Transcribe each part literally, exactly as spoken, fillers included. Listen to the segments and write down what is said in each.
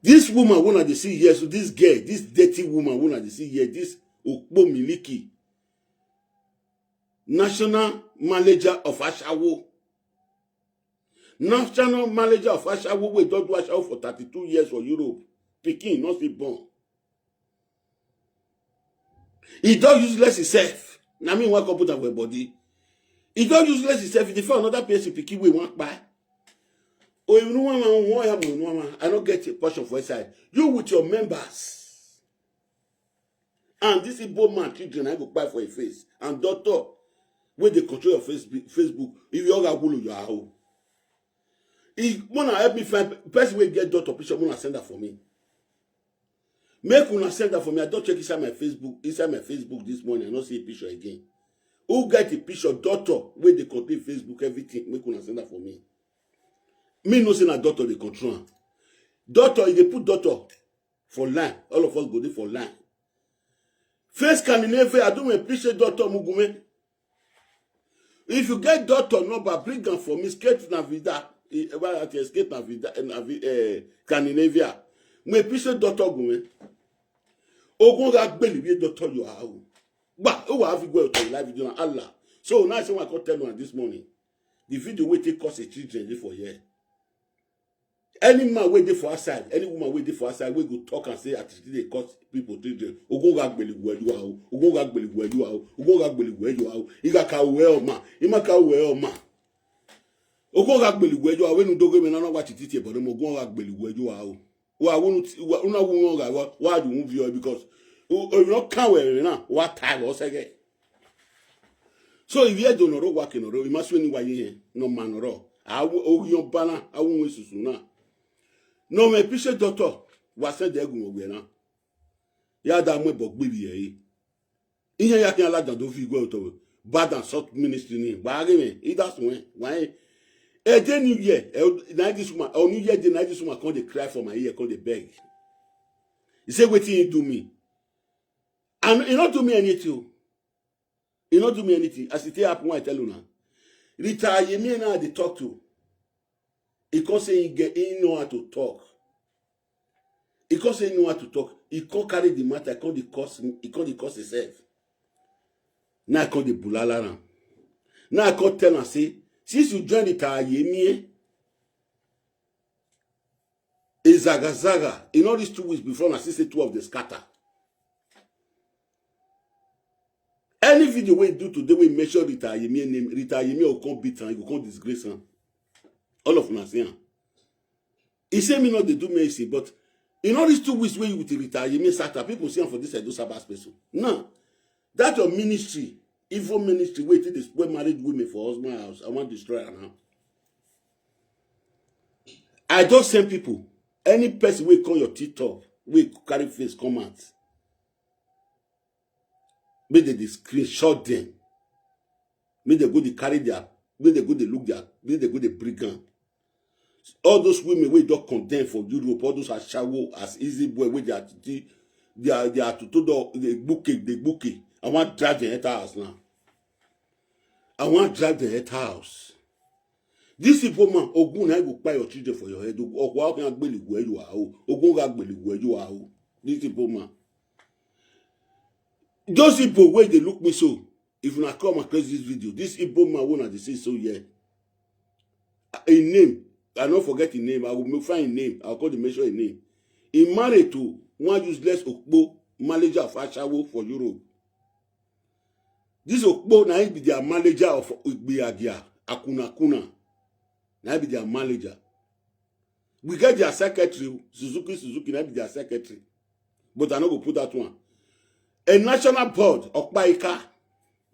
This woman wey una dey see here, so this girl, this dirty woman wey una dey see here, this Okpo Miliki, national manager of Ashawo, national manager of Ashawo wey don do Ashawo for thirty-two years for Europe, pikin no still born. E don useless himself. Na me wan come put am for im body. E don useless himself. E dey find another person pikin wey wan kpai. Oh, you know, one man, one man, one man. I no get a portion for inside. You with your members. And this Igbo man children, I go kpai for your face. And doctor, wey dey control your Facebook, Facebook, if you all go your house. If wanna help me find person wey get doctor picture, wanna send that for me. Make una send that for me. I don check inside my Facebook, inside my Facebook this morning. I no see a picture again. Who get the picture? Doctor wey dey control Facebook, everything. Make una send that for me. Me no say na doctor dey control am. Doctor, e dey put doctor for line. All of us go dey for line. Face Scandinavia, I don appreciate Doctor Mugume. If you get doctor number, bring am for me. Skate Navida, eh, eh, why I say Skate Navida, eh, Navi-, eh, Scandinavia. Me appreciate Doctor Gume. Ogun ga gbeli bi doctor you are. But who have you go to live video na Allah? So now I say what I come tell you this morning. The video wey take cause a children dey for here. Any man wey dey for outside, any woman wey dey for outside, wey go talk and say, "Atiti dey cause people children." Ogun ga gbeli welu awo. Ogun ga gbeli welu awo. Ogun ga gbeli welu awo. Iga ka we o ma. Ima ka we o ma. Ogun ga gbeli welu awo. Enu doge me na na wa titi te, but ogun ga gbeli welu awo. Wa wonu ti-, wa, una wonu ga wa, wa du mu vio because o, o no ka we na, wa ta wo sege. So if you don't know what can know, you must win why you no man ro. I will, oh, your banner, I won't susu na. No me picture doctor, wa said the gun we na. Ya da mo bo gbe bi e. Ihe ya kin ala dan do fi gwe to. Bad and sort ministry ni. Wa ge me, e da sun e. Wa e. E dey new year, e, na this woman, o new year dey, na this woman come dey cry for my ear, come dey beg. He say, "Wetin he do me?" And he no do me anything o. He no do me anything. As it take happen, I tell una. Rita Yemi now dey talk to. He come say he get, he know how to talk. He come say he know how to talk. He come carry the matter, he come dey curse me, he come dey curse himself. Now I come dey bulala am. Now I come tell am say, "Since you join the Tayemi, eh, e zaga zaga, e no reach two weeks before na still say two of the scatter." Any video wey do today wey mention Rita Yemi name, Rita Yemi go come beat am, e go come disgrace am. All of una see am. He say me no dey do medicine, but e no reach two weeks wey you with Rita Yemi scatter. People see am for this Edo Sabbath person. Now, that your ministry, evil ministry, wey take dey spoil married women for husband house, I wan destroy am now. I don send people, any person wey come your TikTok, wey carry face come out, make dem dey screenshot them. Make dem go dey carry their, make dem go dey look their, make dem go dey bring am. All those women wey don condemn for Europe, all those ashawo as easy boy wey dey atuti, dey are, dey atuto don dey gbuke, dey gbuke. I wan drive them enter house now. I wan drive them enter house. This Igbo man, Ogun na go kpai your children for your head. Ogun ga gbeli where you are. Ogun ga gbeli where you are. This Igbo man. Those people wey dey look me so, if una come across this video, this Igbo man wey una dey see so here, him name, I no forget him name, I go find him name, I go come dey mention him name. He married to one useless Okpo, manager of Ashawo for Europe. This Okpo na him be their manager of Igbiagia, Akuna Kuna. Na him be their manager. We get their secretary, Suzuki, Suzuki, na him be their secretary. But I no go put that one. A national board, Okpaika,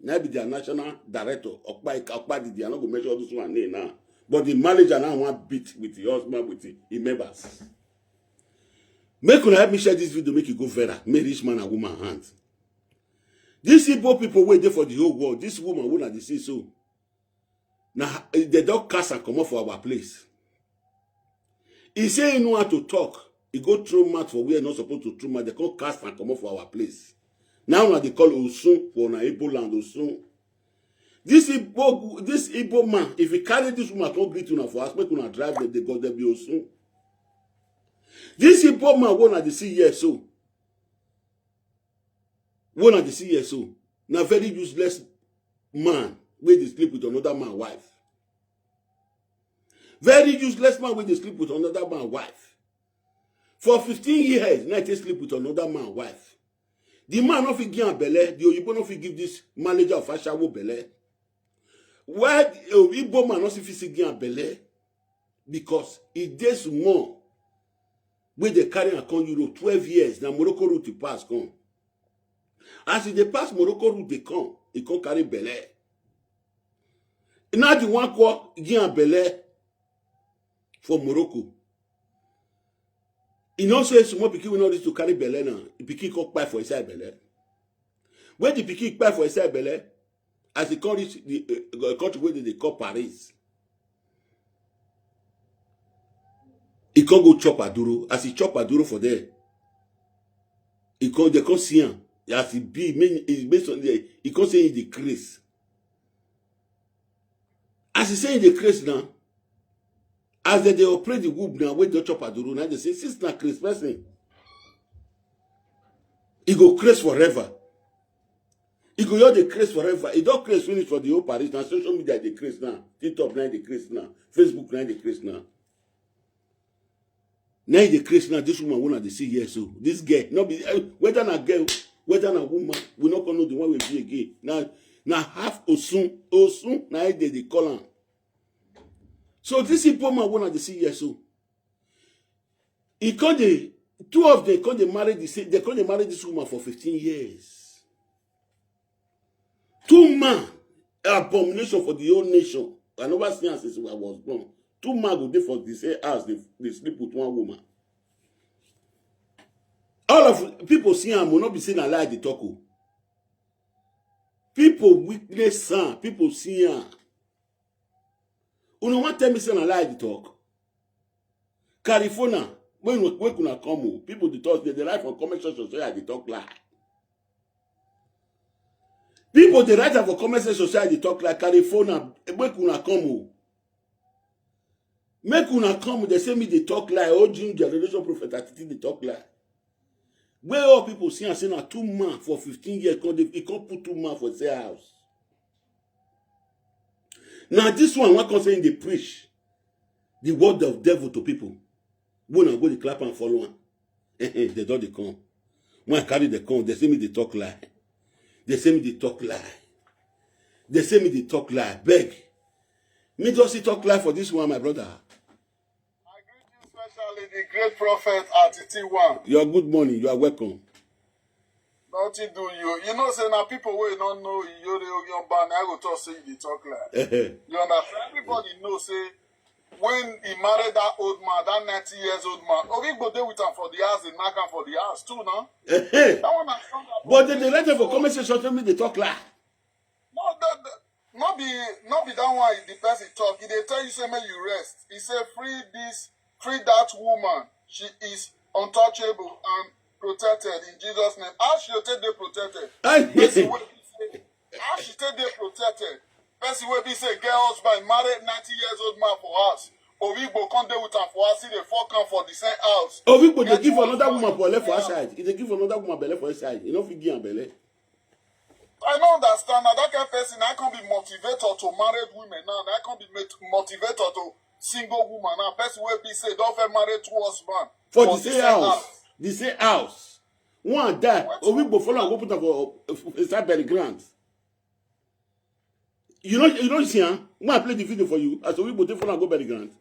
na him be their national director, Okpaika, Okpadidi, I no go mention all this one name now. But the manager now wan beat with the husband, with the, the members. Make una help me share this video, make it go viral, make rich man and woman hand. These Igbo people wey dey for the whole world, this woman wey una dey see so, na they don cast am comot for our place. He say he know how to talk. He go throw mat for where he no suppose to throw mat. They come cast am comot for our place. Now una dey call Osun for una Igbo land, Osun. This Igbo, this Igbo man, if he carry this woman come greet una for house, make una drive them, they go there be Osun. This Igbo man wey una dey see here so, wey una dey see here so, na very useless man wey dey sleep with another man wife. Very useless man wey dey sleep with another man wife. For fifteen years, na he take sleep with another man wife. The man no fit give am belle, the oyibo no fit give this manager of ashawo belle. Why the Igbo man no fit still give am belle? Because e dey small wey dey carry am come Europe twelve years, na Morocco route e pass come. As e dey pass Morocco route dey come, e come carry belle. Now the one call give am belle for Morocco. You know say small pikin wey no reach to carry belle now, the pikin come kpai for inside belle. When the pikin kpai for inside belle, as e come reach the uh, country wey dem dey call Paris, e come go chop aduro. As e chop aduro for there, e come, dem come see am. As e be, make, e make some, e come say e dey craze. As e say e dey craze now, as dem dey operate the womb now, wey don chop aduro, now dem say, "Since na craze person, e go craze forever." E go just dey craze forever. E don craze finish for the whole Paris. Na social media dey craze now. TikTok na dey craze now. Facebook na dey craze now. Na e dey craze now. This woman wey una dey see here so, this girl, no be, eh, whether na girl, whether na woman, we no come know the one wey be again. Na, na half Osun, Osun, na e dey dey call am. So this Igbo man wey una dey see here so, e come dey, two of them come dey marry the same, they come dey marry this woman for fifteen years. Two man, abomination for the whole nation. I never see am since I was born. Two man go dey for the same house, dey, dey sleep with one woman. All of people see am, will not be saying a lie, they talk. Oh. People witness am, people see am. Una wan tell me say na lie I dey talk? California, when we, when una come, oh, people dey talk, they dey write for comment section say I dey talk lie. People dey write am for comment section say I dey talk lie. California, make una come, oh. Make una come, they say me dey talk lie. Old June generation prophet Atiti dey talk lie. Where all people see and say na two man for fifteen years, come dey, he come put two man for the house. Now this one, one come say he dey preach the word of devil to people. When I go dey clap and follow am, they don dey come. When I carry the come, they say me dey talk lie. They say me dey talk lie. They say me dey talk lie. Beg. Me just see talk lie for this one, my brother. I greet you specially, the great prophet Atiti One. Your good morning. You are welcome. Nothing do you. You know, say now people wey no know Iyore Ogunba, I go talk say you dey talk lie. You understand? Everybody know say when he married that old man, that ninety years old man, Origbo dey with am for the house, he knack am for the house too now. That one na strong. But they, they write am for comment section, tell me they talk lie. No, that, that, no be, no be that one the person talk. He dey tell you say make you rest. He say free this, free that woman. She is untouchable and protected in Jesus' name. How she go take dey protected? Person wey be say, how she take dey protected? Person wey be say get husband, married ninety years old man for house. Origbo come dey with am for house, he dey fuck am for the same house. Origbo dey give another woman belle for outside. He dey give another woman belle for outside. He no fit give am belle. I no understand now. That kind of person, I can be motivator to married women now. I can be motivator to single woman now. Person wey be say don't fit marry two husband for the same house. The same house. One die. Origbo follow am go put am for, uh, inside bury ground. You know, you don't see, huh? When I play the video for you, as Origbo take follow am go bury ground.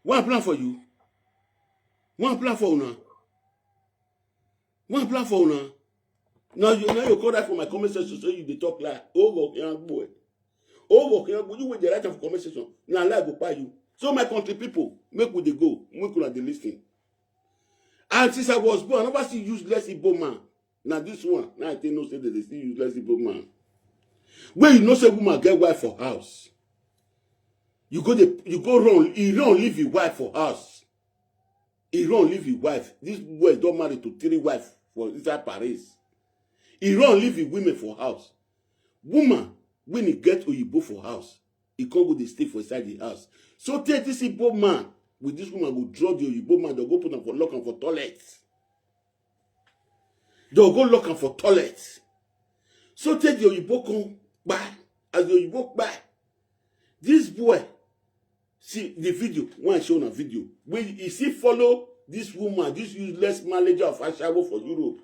When I plan for you, when I plan for una, when I plan for una. Now you, now you come write for my comment section, so you dey talk lie. Oh, go young boy. Oh, go young boy. You with the right of comment section. Now lie go buy you. So my country people, make we dey go, make una dey listen. And since I was born, I never see useless Igbo man. Now this one, now I think no say they dey see useless Igbo man. When you know say woman get wife for house, you go dey, you go run, he run leave his wife for house. He run leave his wife. This boy don marry to three wife for inside Paris. He run leave his women for house. Woman, when he get Oyibo for house, he come go dey stay for inside the house. So take this Igbo man, With this woman go draw the oyibo man, dem go put am for, lock am for toilet. Dem go lock am for toilet. So tey the oyibo come kpai. As the oyibo kpai, this boy, see the video, when I show una video, wey e still follow this woman, this useless manager of ashawo for Europe.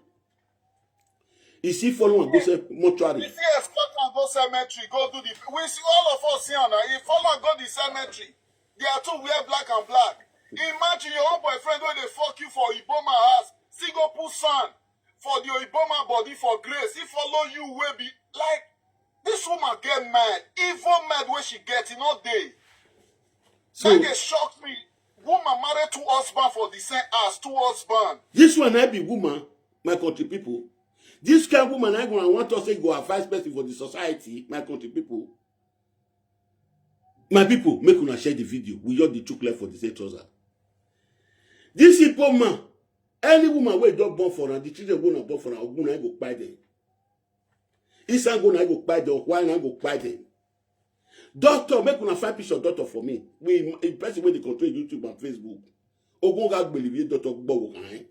E still follow am go sell mortuary. If you escort am go cemetery, go do the, we see, all of us see am now. He follow am go the cemetery. They are two wear black and black. Imagine your own boyfriend wey dey fuck you for Iboma house, still go put sand for the Iboma body for grace. He follow you wey be like, this woman get mind. Evil mind wey she get, e no dey. So that dey shock me. Woman marry two husband for the same house, two husband. This one na be woman, my country people. This kind woman I go and want to say go advise person for the society, my country people. My people, make una share the video. We just dey chook left for the same trouser. This Igbo man, any woman wey don born for am, the children wey una born for am, Ogun na go kpai them. Isango na go kpai them, Okwai na go kpai them. Doctor, make una find picture of doctor for me. We, a person wey dey control YouTube and Facebook. Ogun ga gbeli bi doctor gbowo kan.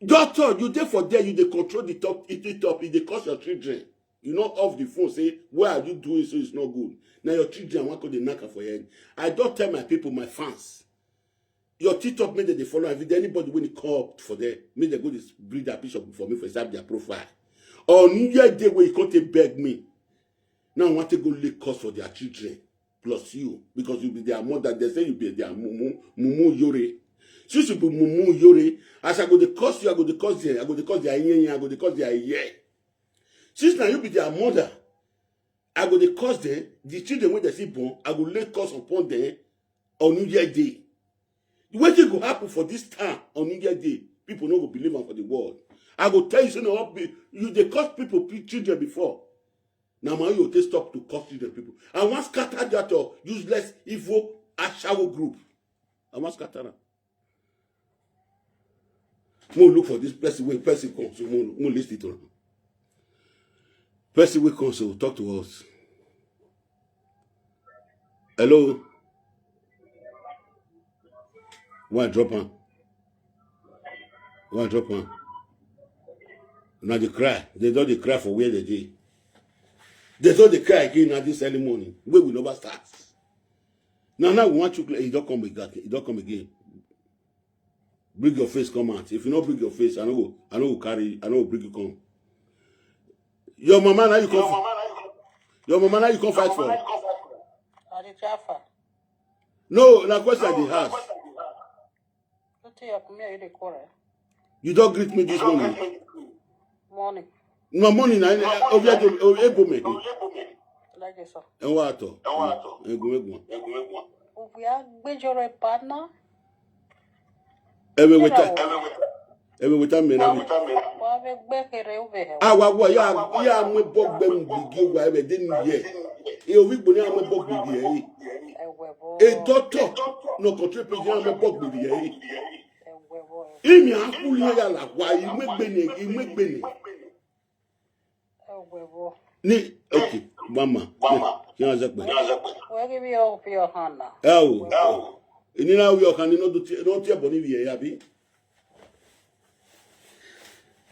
Doctor, you dey for there, you dey control the top, it, it top, e dey cause your children. You no off the phone, say, "Why are you doing so? It's not good." Now your children want to dey knack am for your head. I don tell my people, my fans, your TikTok, make dem dey follow am. If anybody wey dey call for there, make dem go dey bring that picture for me for inside their profile. Or New Year day wey you come take beg me. Now I want to go lay curse for their children plus you, because you be their mother. They say you be their mumu, mumu yore. Since you be mumu yore, as I go dey curse you, I go dey curse them, I go dey curse their yeye, I go dey curse their yeye. Since now you be their mother, I go dey curse them. The children wey dem still born, I go lay curse upon them on New Year day. Wetin go happen for this town on New Year day? People no go believe am for the world. I go tell you say, no, be, you dey curse people, pe-, children before. Na my own you take stop to curse children people. I wan scatter that your useless, evil, ashawo group. I wan scatter am. Mo look for this person wey person come, so mo, mo listen to am. Person wey come, so talk to us. Hello? Why drop am? Why drop am? Now they cry. They don dey cry for where they dey. They don dey cry again now this early morning. Wey we never start. Now, now we want you. E don come again. E don come again. Bring your face, come out. If you no bring your face, I no go, I no go carry, I no go bring you come. Your mama now you come. Your mama now you come fight for. I dey try for. No, na question I dey ask. Wetin happen? Me and you dey quarrel? You don greet me this morning. Morning. No morning, na, eh, Oviedo, Oviedo me. Like this, sir. Ẹ wá àtọ̀. Ẹ wá àtọ̀. Egun, egun. Egun, egun. Obi agbẹjọ́rò ẹ̀ bá ná. Ẹ wẹ wẹta. Ẹ wẹ wẹta. Ẹ wẹ wẹta mi na. Wà á fẹ́ gbẹ́kẹ̀rẹ́ ó bẹ̀ ẹ̀. Àwa wọ ya, ya mú bọ́ gbẹ mi gbìgì wà ẹ bẹ̀ dé nu yẹ. Ẹ orí gbòní àwọn bọ́ gbìgì ẹ̀ yìí. Ẹ wẹ̀ bọ́. A doctor no control patient, àwọn bọ́ gbìgì ẹ̀ yìí. Ẹ wẹ̀ bọ́. Imi akuli ya la wa, ime gbene, ime gbene. Ẹ wẹ̀ bọ́. Ni, okay, mama. Mama. Kí wọ́n ṣe pé. Wọ́n kí bí o fi ọ̀hán náà. Ẹ o. Ẹ o. Ìnira oyè ọ̀kan ni no do ti, no ti ẹ̀ bọ̀ níbi ẹ̀ yá bí.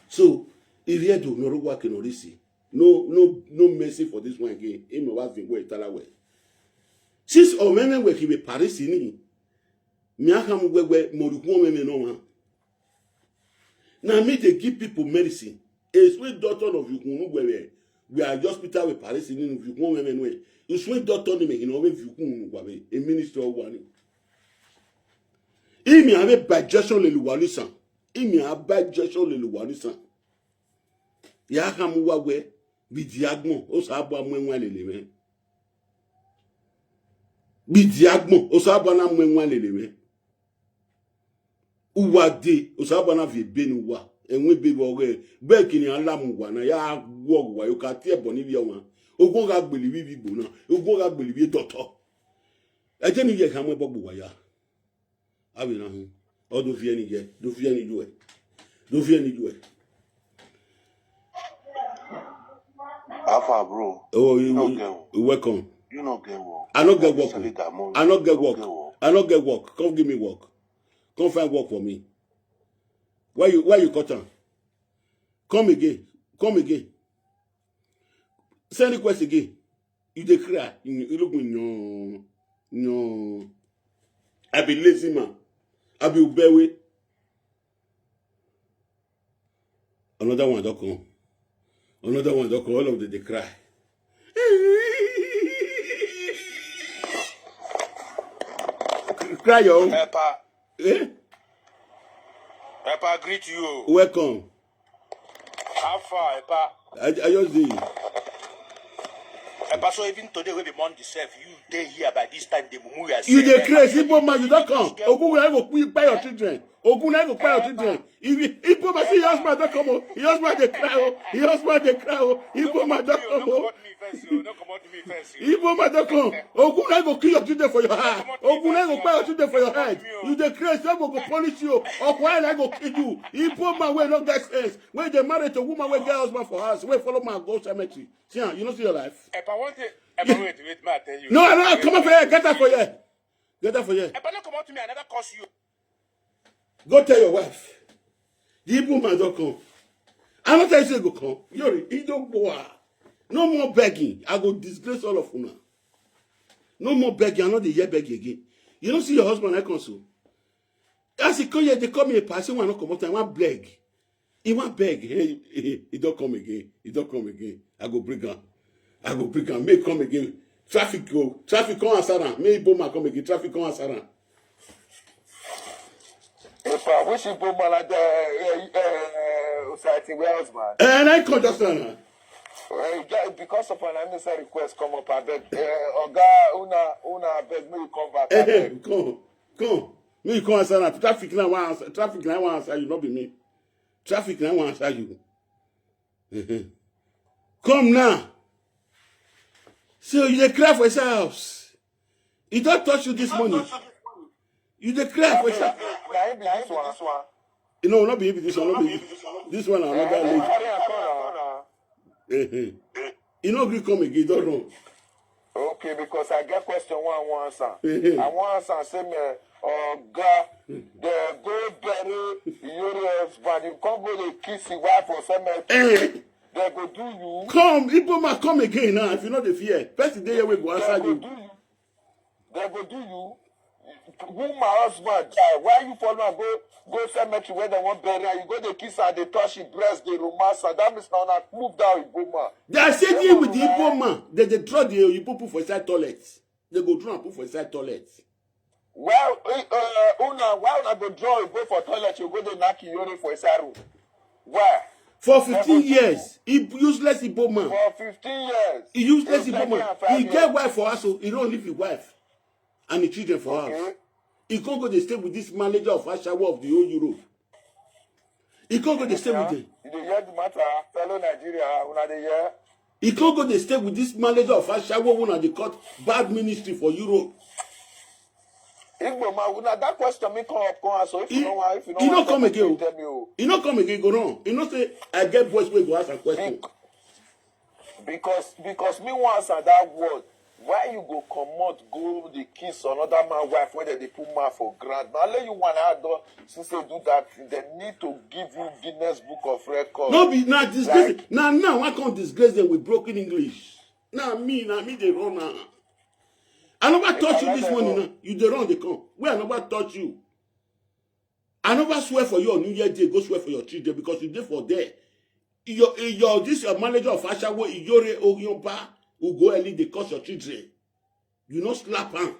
So, Iriedo, no ruwa ke no risi. No, no, no mercy for this one again. Ime wa fi we tala we. Since omeme we ki be Paris ni. Mi aka mu we we mo ri ku omeme no wa. Na me dey give people medicine. A sweet doctor of you kunu we we. We are hospital we Paris ni you ku omeme no. A sweet doctor ni me, you know, we you kunu wa we. A minister of one. Imi ave digestion le luwalusan. Imi ave digestion le luwalusan. Ya ka mu wa we, bi di agbon, o sa bo amu enwa lele me. Bi di agbon, o sa bo na mu enwa lele me. Uwa de, o sa bo na vi be nu wa. Enwe be bo re, be kini ala mu wa na ya wo wa yo ka ti e bo ni vi wa. Ogun ga gbeli vi vi gbo na. Ogun ga gbeli vi doctor. Ẹ jẹ́ ni yẹ ka mu e bo gbo wa ya. Abi na hu. O do fi eni je, do fi eni ju e. Do fi eni ju e. Alpha, bro. Oh, you, you, you welcome. You no get work. I no get work. I no get work. I no get work. Come give me work. Come find work for me. Why you why you cut am? Come again. Come again. Send request again. You dey cry. You look me no no. I be lazy man. I be ubewe. Another one don come. Another one don come. All of them dey cry. Cry your own. Epa, Eh? Epa, greet you. Welcome. How far, Epa? I, I just dey. Epa, so even today, we be Monday sef. You dey here by this time, the mumu you are You saying, dey Epa, craze, you Igbo man, you don come. get- Ogun na go kpai your children. Ogun na go kpai your children. If you- Igbo man see your husband don come o. Your husband dey cry o. Your husband dey cry o. Igbo man don come o. Comot me first, you. No comot me first, you. Igbo man don come. Ogun na go kill your children for your hand. Ogun na go kpai your children for your head. You dey craze, devil go punish you. Okwai na go kill you. Igbo man wey no get sense. Wey dey married to woman wey get husband for house. Wey follow man go cemetery. See am, you no see your life. Epa, one thing. Epa, wait, wait, ma, I tell you. No, I no come up here. Get out for here. Get out for here. Epa, no comot me. I never curse you. Go tell your wife. The Igbo man don come. I no tell you say go come. Yori, he don go. Ah. No more begging. I go disgrace all of una. No more begging. I no dey hear begging again. You no see your husband I come so. As he come here, they call me a person when I no comot. I wan beg. He wan beg. Hey, he, he don come again. He don come again. I go bring am. I go bring am. Make come again. Traffic go. Traffic come answer am. Make Igbo man come again. Traffic come answer am. Epa, which Igbo man like that? Uh, uh, Society, where husband? And I come just now. Uh, because of an unnecessary request come up, I beg. Uh, Oga, una, una, I beg, make you come back. I Eh, beg. come, come. Make you come answer am. Traffic now wan answer. Traffic now wan answer you, not be me. Traffic now wan answer you. Eh-heh. Come now. So you dey cry for inside house. E don touch you this morning. You dey cry for inside. Na him be this one. You know, not be this one. Not be this one. Another Eh, lady. carry am come now. Eh-heh. E no gree come again. E don run. Okay, because I get question one I wan answer. Eh-heh. I wan answer say me, Oga, they go bury your husband. You come go dey kiss his wife for cemetery. Eh, They go do you. come, Igbo man, come again now. If you no dey fear, person dey here wey go They answer go you. do you. They go do you. Who my husband die? Why you follow am go go cemetery where they wan bury am? You go dey kiss am, dey touch his breast, dey romance am. That means na una move down Igbo man. They are sitting with the Igbo man. They dey draw the Igbo put for inside toilet. They go draw and put for inside toilet. Well, uh, una why una go draw Igbo for toilet? You go dey knack Iyore for inside room. Why? For fifteen years, he useless Igbo man. For fifteen years. He useless He Igbo man. and five He years. Get wife for house, so he don't live with wife and the children for house. Okay. He can't go dey stay with this manager of Ashawo of the whole Europe. He can't go dey stay with them. You dey hear the matter, fellow Nigeria, una dey hear? He can't go dey stay with this manager of Ashawo when they cut bad ministry for Europe. Igbo man, una that question me come up come ask. So if He, you no wan, if you no he wan no come tell me, again. tell me o. He no come again. Go on. He no say I get voice wey go ask a question. Bec- Because because me wan answer that word. Why you go comot go dey kiss another man wife wey dem dey put man for ground? Na only you wan add on since say do that thing. Dem need to give you Guinness Book of Records. No be na disgrace. Like- Na now I come disgrace them with broken English. Na me, na me dey run am. I never touch you this Allow morning. them Now you dey run dey come. Where I never touch you. I never swear for you on New Year Day. Go swear for your children because you dey for there. Your your this your manager of Ashawo Iyore Oyonba will go early dey curse your children. You no slap am.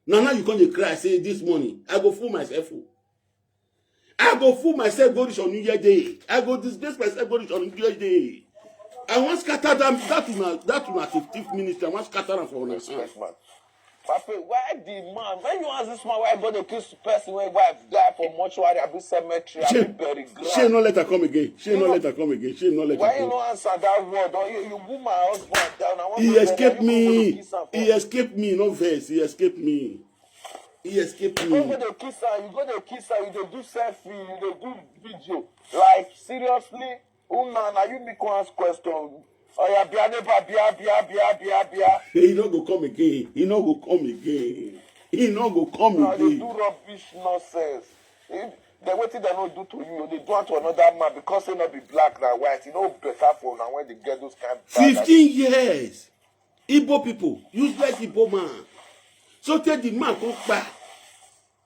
Na now you come dey cry say this morning I go fool myself o. I go fool myself go reach on New Year Day. I go disgrace myself go reach on New Year Day. I wan scatter that that una that una fifteen ministry. I wan scatter am for una hand. Respect, man. Papi, why the man? When you ask this man why go dey kiss person wey wife die for mortuary abi cemetery abi Shey bury shey no ground? Let her come again. Shey no You know- Let her come again. Shey no let Why her you come. No answer that word? Or you you who my husband down? I want He to escaped tell you, you go me. dey kiss am for He escaped me. No vex. He escaped me. He escaped You go me. dey kiss am, you go dey kiss am, you dey do selfie, you dey do video. Like seriously, una na you me come ask question. Oya bia neighbor bia bia bia bia bia. He no go come again. He no go come again. He no go come Now they again. Do rubbish nonsense. If they wetin they no do to you, they do am to another man because they no be black na white. You know better for now when they get those kind of bad Fifteen years. Igbo people, useless Igbo man. So tey the man come kpai.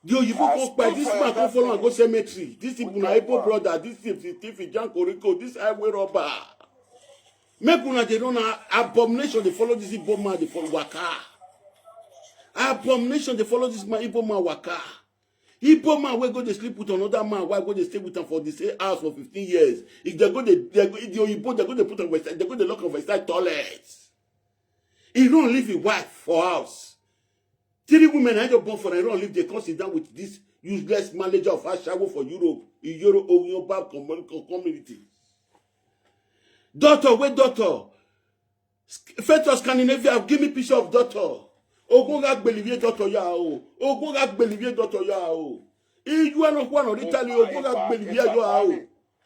The oyibo come kpai. This man come follow am go cemetery. This people na Igbo brother. This thief, thief, thief, jankoriko. This highway robber. Make una dey run a abomination dey follow this Igbo man dey follow waka. Abomination dey follow this man Igbo man waka. Igbo man wey go dey sleep with another man wife go dey stay with am for the same house for fifteen years. If they go dey they go the oyibo they go dey put am for inside they go dey lock am for inside toilet. He run leave him wife for house. Three women na just born for am. He run leave dey come sit down with this useless manager of ashawo for Europe. Iyoro Oyoba community. Doctor wey doctor Fetus Scandinavia, give me picture of doctor. Ogun ga gbeliwe doctor ya o. Ogun ga gbeliwe doctor ya o. Iju ano kwa no ritali ogun ga gbeliwe ya o.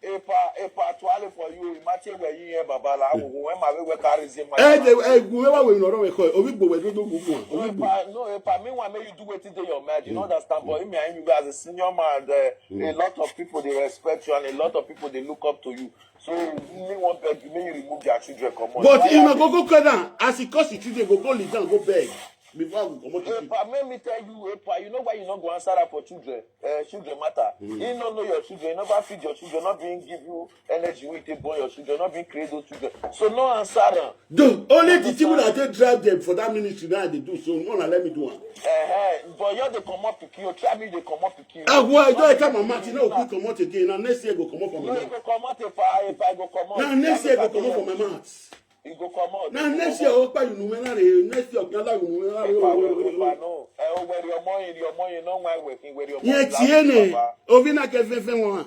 Epa epa tuale for you. Imagine where you here babala. When my way carries him. Eh de eh gu wa we no ro we ko. Obi gbo we do do gu ko. Obi gbo. Epa no epa meanwhile make you do wetin dey your mind. You no understand but me and you as a senior man there a lot of people dey respect you and a lot of people dey look up to you. So me wan beg you make you remove their children comot. But you no go go cut down as he cause the children go go lead down go beg before I go comot the children. Epa make me tell you epa you know why you no go answer am for children uh, children matter. He no know your children he never feed your children not being give you energy wey take born your children not being create those children so no answer am. The only the thing wey I take drive them for that ministry now I dey do so no na let me do am. Uh-huh. But you dey comot pikin o try me dey comot pikin. Awo I don enter my mouth e no quick comot again na next year go comot for my You mouth. Go comot epa epa go comot. Na next year go comot for my mouth. E go comot. Na next year o pa you nume na re next year okyan la you nume na re o. No. Ẹ o wẹ̀rì ọmọ yìí rí ọmọ yìí náà wọ́n wẹ̀ kí wẹ̀rì ọmọ Ye tie ne. Ovi na ke fe fe won.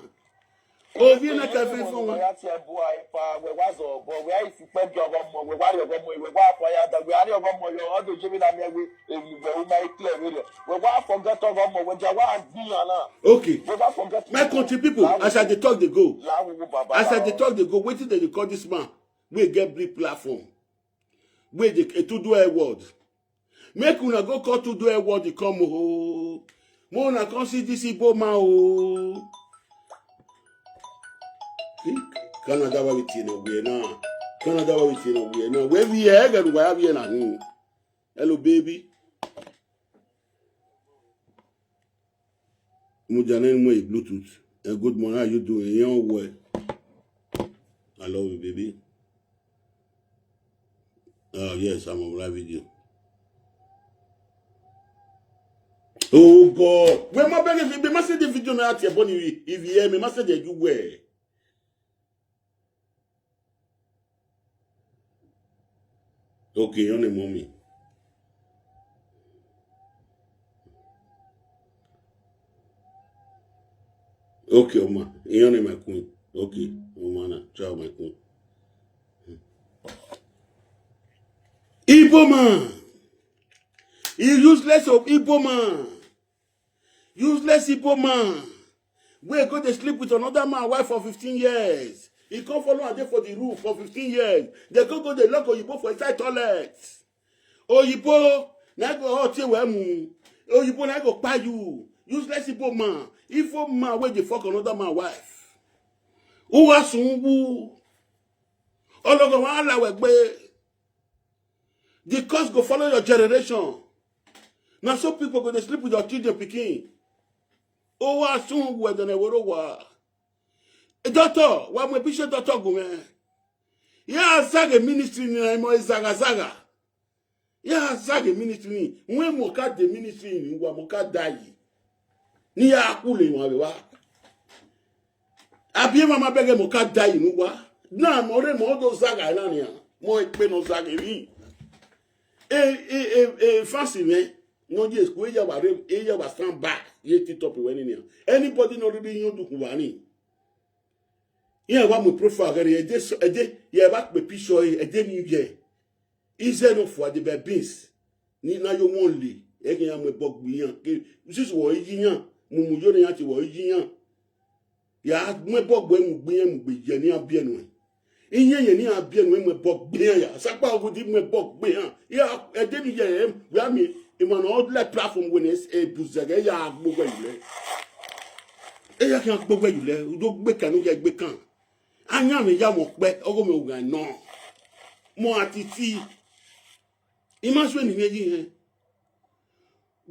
Ovi na ke fe fe won. Ya ti ẹ bu àìpa wẹ̀ wá zọ̀ bọ̀ wẹ̀ àìsí pẹ́ bí ọgọ́ mọ̀ wẹ̀ wá rí ọgọ́ mọ̀ wẹ̀ wá fọ ya dà wẹ̀ á rí ọgọ́ mọ̀ yọ ọdún jẹ́bi náà mi ẹ̀wẹ̀ èmi wẹ̀ wọ́n máa ń kílẹ̀ wẹ̀ rẹ̀ wẹ̀ wá fọ gẹ́tọ̀ ọgọ́ mọ̀ wẹ̀ jà wá gbìyàn náà. Okay. Wẹ̀ wá fọ gẹ́tọ̀. My country people, as I dey talk dey go. Láwùwọ̀ bàbá. As I dey talk dey go, wetin dem dey call this man wey get big platform, wey dey eh, Tudu Edward. Make una go call Tudu Edward dey come o. Make una come see this Igbo man o. See, Canada wa wetin na wear now. Canada wa wetin na wear now. Where we are, get where we are now. Hello, baby. Mujane mo Bluetooth. Eh, good morning. How you doing? You well? I love you, baby. Oh yes, I'm on live video. Oh God, when my baby, if you must say the video now at your body, if you hear me, must say that you were. Okay, your name mommy. Okay, Oma, your name my queen. Okay, Oma na, ciao my queen. Igbo man, he useless of Igbo man. Useless Igbo man wey go dey sleep with another man wife for fifteen years. He come follow am dey for the room for fifteen years. They go go dey lock oyibo for inside toilet. Oyibo na go hot you well mu. Oyibo na go kpai you. Useless Igbo man. Igbo man wey dey fuck another man wife. Uwa sunwu. Ologo wa ala we gbe. The curse go follow your generation. Na so people go dey sleep with your children pikin. Owa sun wedene woro wa. Doctor, wa mo bi se doctor go me. Ya zage ministry ni mo zaga zaga. Ya zage ministry ni. When mo ka de ministry ni wa mo ka die. Ni ya kule wa wa. Abi mama bege mo ka die ni wa. Na mo re mo do zaga na ni. Mo e pe no zage ni. E e e e fasi me. No je ku ya wa re e ya wa stand by. Ye ti top we ni ni. Anybody no really you do ku wa ni. Ye wa mo profile gere e je e je ye ba pe picture e je ni ye. Ize no for the beans. Ni na yo won le. E ke ya mo bog bi yan. Ke sis wo yi yan. Mo mu yo ni ati wo yi yan. Ya mwe bọ gbe mu gbe mu gbe ye ni abi enu. Iye ye ni abi enu mwe bọ gbe ya. Sapa ogu di mwe bọ gbe ya. Ya e de mi ye ya mi. Imana odle platform wene e buzege ya gbogbo yule. E ya kan gbogbo yule. Udo gbe kan, udo gbe kan. Anya mi ya mo pe, ogo mi ogan no. Mo atiti. Ima swe ni meji he.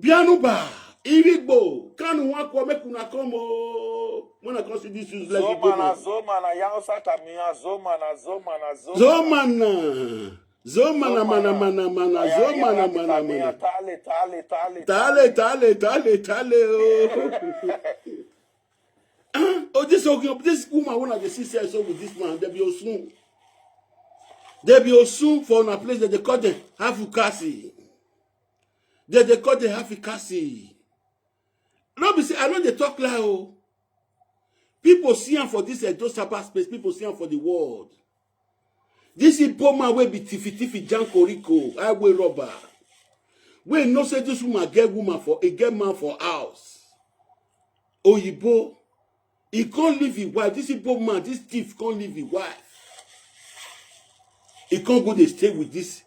Bianuba, Irigbo, Kanu wan call, make una come o. When I come see this useless people. Zomana, Zomana, ya Hausa Tamiya, Zomana, Zomana, Zomana. Zomana. Zomana, mana, mana, mana, Zomana, mana, mana. Tale, tale, tale, tale. Tale, tale, tale, tale, oh. Ah, oh, this, okay, this woman, when I dey see say so with this man, they be Osun. They be Osun for una place, they dey call them Hafukasi. They dey call them Hafukasi. No be say I no dey talk lie o. People see am for this Edo Saba space, people see am for the world. This Igbo man wey be tifi tifi jankoriko, highway robber. Wey know say this woman get woman for, e get man for house. Oyibo, e come leave him wife. This Igbo man, this thief come leave him wife. E come go dey stay with this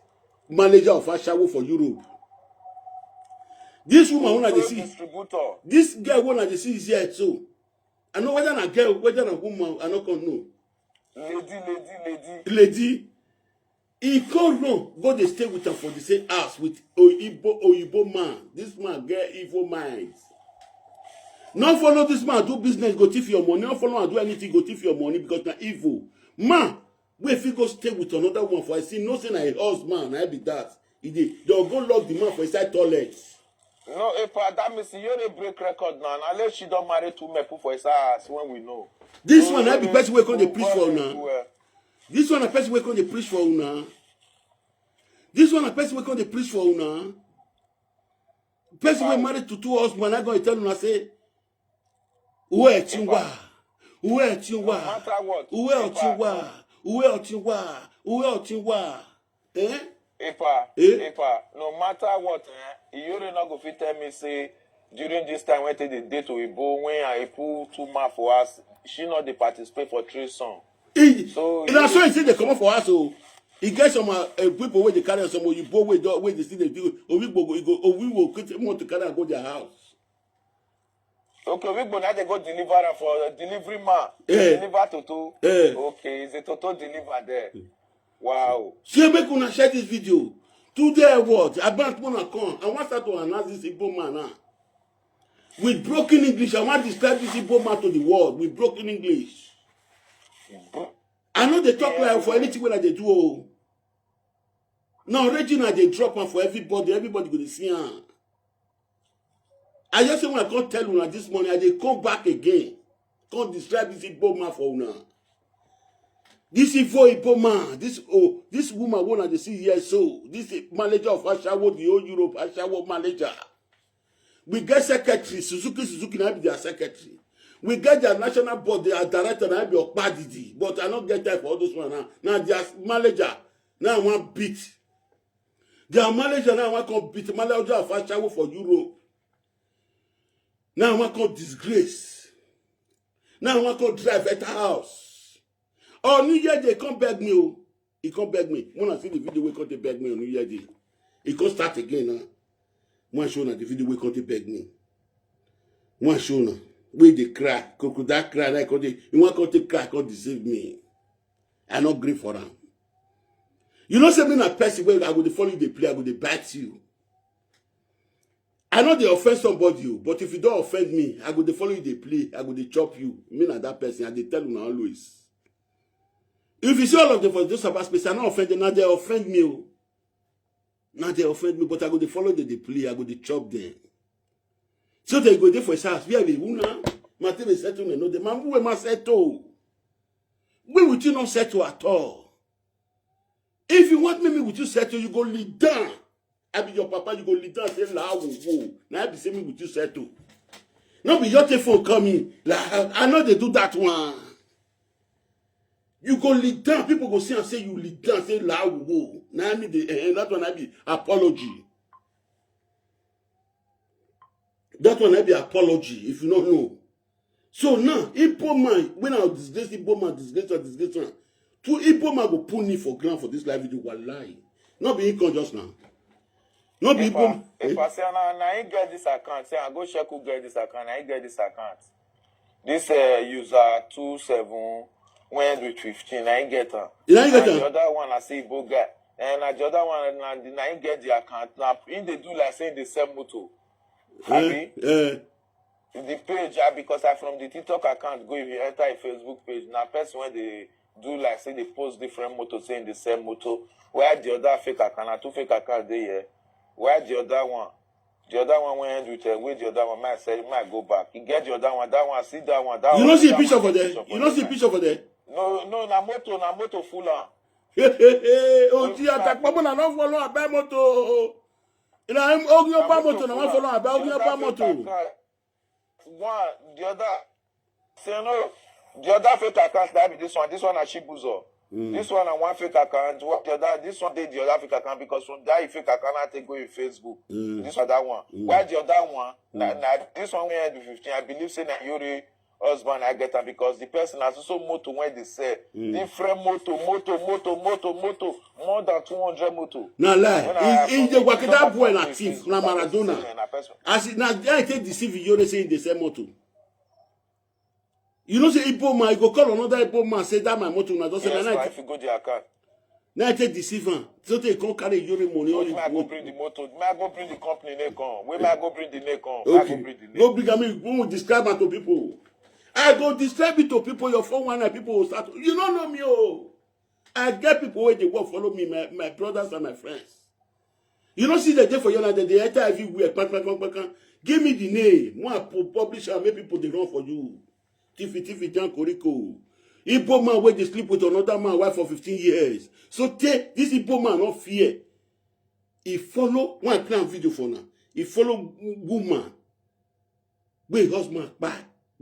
manager of ashawo for Europe. This woman, una dey see, distributor. This girl, una dey see is here too. I know whether na girl, whether na woman, I no come know. Lady, lady, lady. Lady, e come run go dey stay with am for the same house with Oyibo, Oyibo man. This man get evil minds. No follow this man do business, go thief your money. No follow am do anything, go thief your money because na evil. Man, wey fit go stay with another one for, I see, no say na a husband, na be that. E dey, they'll go lock the man for inside toilet. No, Epa, that means you dey break record now. Unless she don marry two men, put for inside house when we know. This one na be person wey come dey preach for una. This one na person wey come dey preach for una. This one na person wey come dey preach for una. Person wey marry to two husband, I go tell una say, uwe chinwa, uwe chinwa, uwe chinwa, uwe chinwa, uwe chinwa. Eh? Epa, eh? Epa, no matter what, eh, Iyore no go fit tell me say during this time when they date Oyibo, when I put two man for us, she not dey participate for threesome. So e na so e say dey comot for house o. E get some, uh, uh, people wey dey carry some Oyibo wey don, wey dey still dey do Oyibo go, e go, Oyibo go want to carry am go their house. Okay, Oyibo na dey go deliver am for, uh, delivery man. Eh. Deliver toto. Eh. Okay, is a toto deliver there. Wow. Say make una share this video. Today I what? I ban una come. I wan start to announce this Igbo man now. With broken English, I wan describe this Igbo man to the world with broken English. I no dey talk like for anything wey I dey do o. Now Regina dey drop am for everybody. Everybody go dey see am. I just say when I come tell una this morning, I dey come back again. Come describe this Igbo man for una. This evil Igbo man, this, oh, this woman wey una dey see here so, this manager of ashawo, the whole Europe ashawo manager. We get secretary, Suzuki, Suzuki na be their secretary. We get their national board, their director na be Okpadidi, but I no get time for all those one now. Now their manager, now I wan beat. Their manager now I wan come beat, manager of ashawo for Europe. Now I wan come disgrace. Now I wan come drive enter house. Oh, New Year dey come beg me o. He come beg me. When I see the video wey come dey beg me on New Year Day, he come start again now. Wan show una the video wey come dey beg me. Wan show una. Wey dey cry. Crocodile cry. Like, come dey, he wan come take cry, come deceive me. I no gree for am. You know say me na person wey I go dey follow you dey play, I go dey bite you. I no dey offend somebody o, but if you don offend me, I go dey follow you dey play, I go dey chop you. Me na that person, I dey tell una always. If you see all of them for those Saba space, I no offend them, na they offend me o. Na they offend me, but I go dey follow them dey play, I go dey chop them. So they go dey for his house, where be una? Matter dey settle me, no, the man wey ma settle. We with you no settle at all. If you want me, me with you settle, you go lead down. I be your papa, you go lead down, say, la wo wo. Now I be say me with you settle. No be your telephone coming. Like, I know they do that one. You go lead down, people go see and say you lead down, say, la wo wo. Now I mean the, eh, that one I be apology. That one I be apology if you don't know. So now, Igbo man, when I disgrace Igbo man, disgrace her, disgrace her, two Igbo man go put me for ground for this live video, wallahi. Not be income just now. No be If I, Igbo. if I say na na him get this account, say I go check who get this account, na him get this account. This uh, user two seven wey end with fifteen, na him get am. You know you Na get the am. Other one I see Igbo guy, and na the other one na the- na him get the account. Na him dey do like say him dey sell motor. Eh, Abi eh. The page ah because I from the TikTok account go if you enter a Facebook page na person wey dey do like say dey post different motor say him dey sell motor. Why the other fake account na two fake account dey here? Why the other one? The other one wey end with uh, wey the other one make I sell make I go back. You get the other one, that one see that one. That You one no see see that picture one for see there. picture for You no there. See picture for there. No, no, na motor, na motor full am. Hey, hey, hey. Oh, dear, attack. Mama, na no follow abeg motor. You know, I'm only Na about motor. Na full one am. Follow abeg only The about other fake motor. account- One, the other, say no, the other fake account that be this one. This one na Shibuzo. This one na one fake account. What the other? This one dey the other fake account because from that fake account I take go in Facebook. This one that one. Why the other one? Na, na this one wey I do fifteen. I believe say na Yuri husband I get am because the person has also motor wey dey sell different motor, motor, motor, motor, motor, more than two hundred motor. Na lie. When I He, he from dey work the that top boy of na the thief. Facebook, Na I dey Maradona. see na person. As he na there I take deceive you. You say he dey sell motor. You know say Igbo man, you go call another Igbo man say that my motor na just say Yes, na na na if you go the account. Na I take deceive am. So they come carry Yuri money all Make I go you. Bring the motor. Make I go bring the company name come. Where make I go bring the name come? Make I go Okay. Bring the name. Go bring am. We will describe am to people. I go describe it to people. Your phone one night people will start. You don't know me, oh. I get people where they work follow me, my, my brothers and my friends. You don't see the day for your night. They enter everywhere. Kpang, kpang, kpang, kpang, kpang. Give me the name. One pu- publish and make people they run for you. Tiffy, Tiffy, John Koriko. Igbo man where they sleep with another man wife for fifteen years. So take this Igbo man not fear. He follow one plan video for now. He follow woman. Wey husband kpai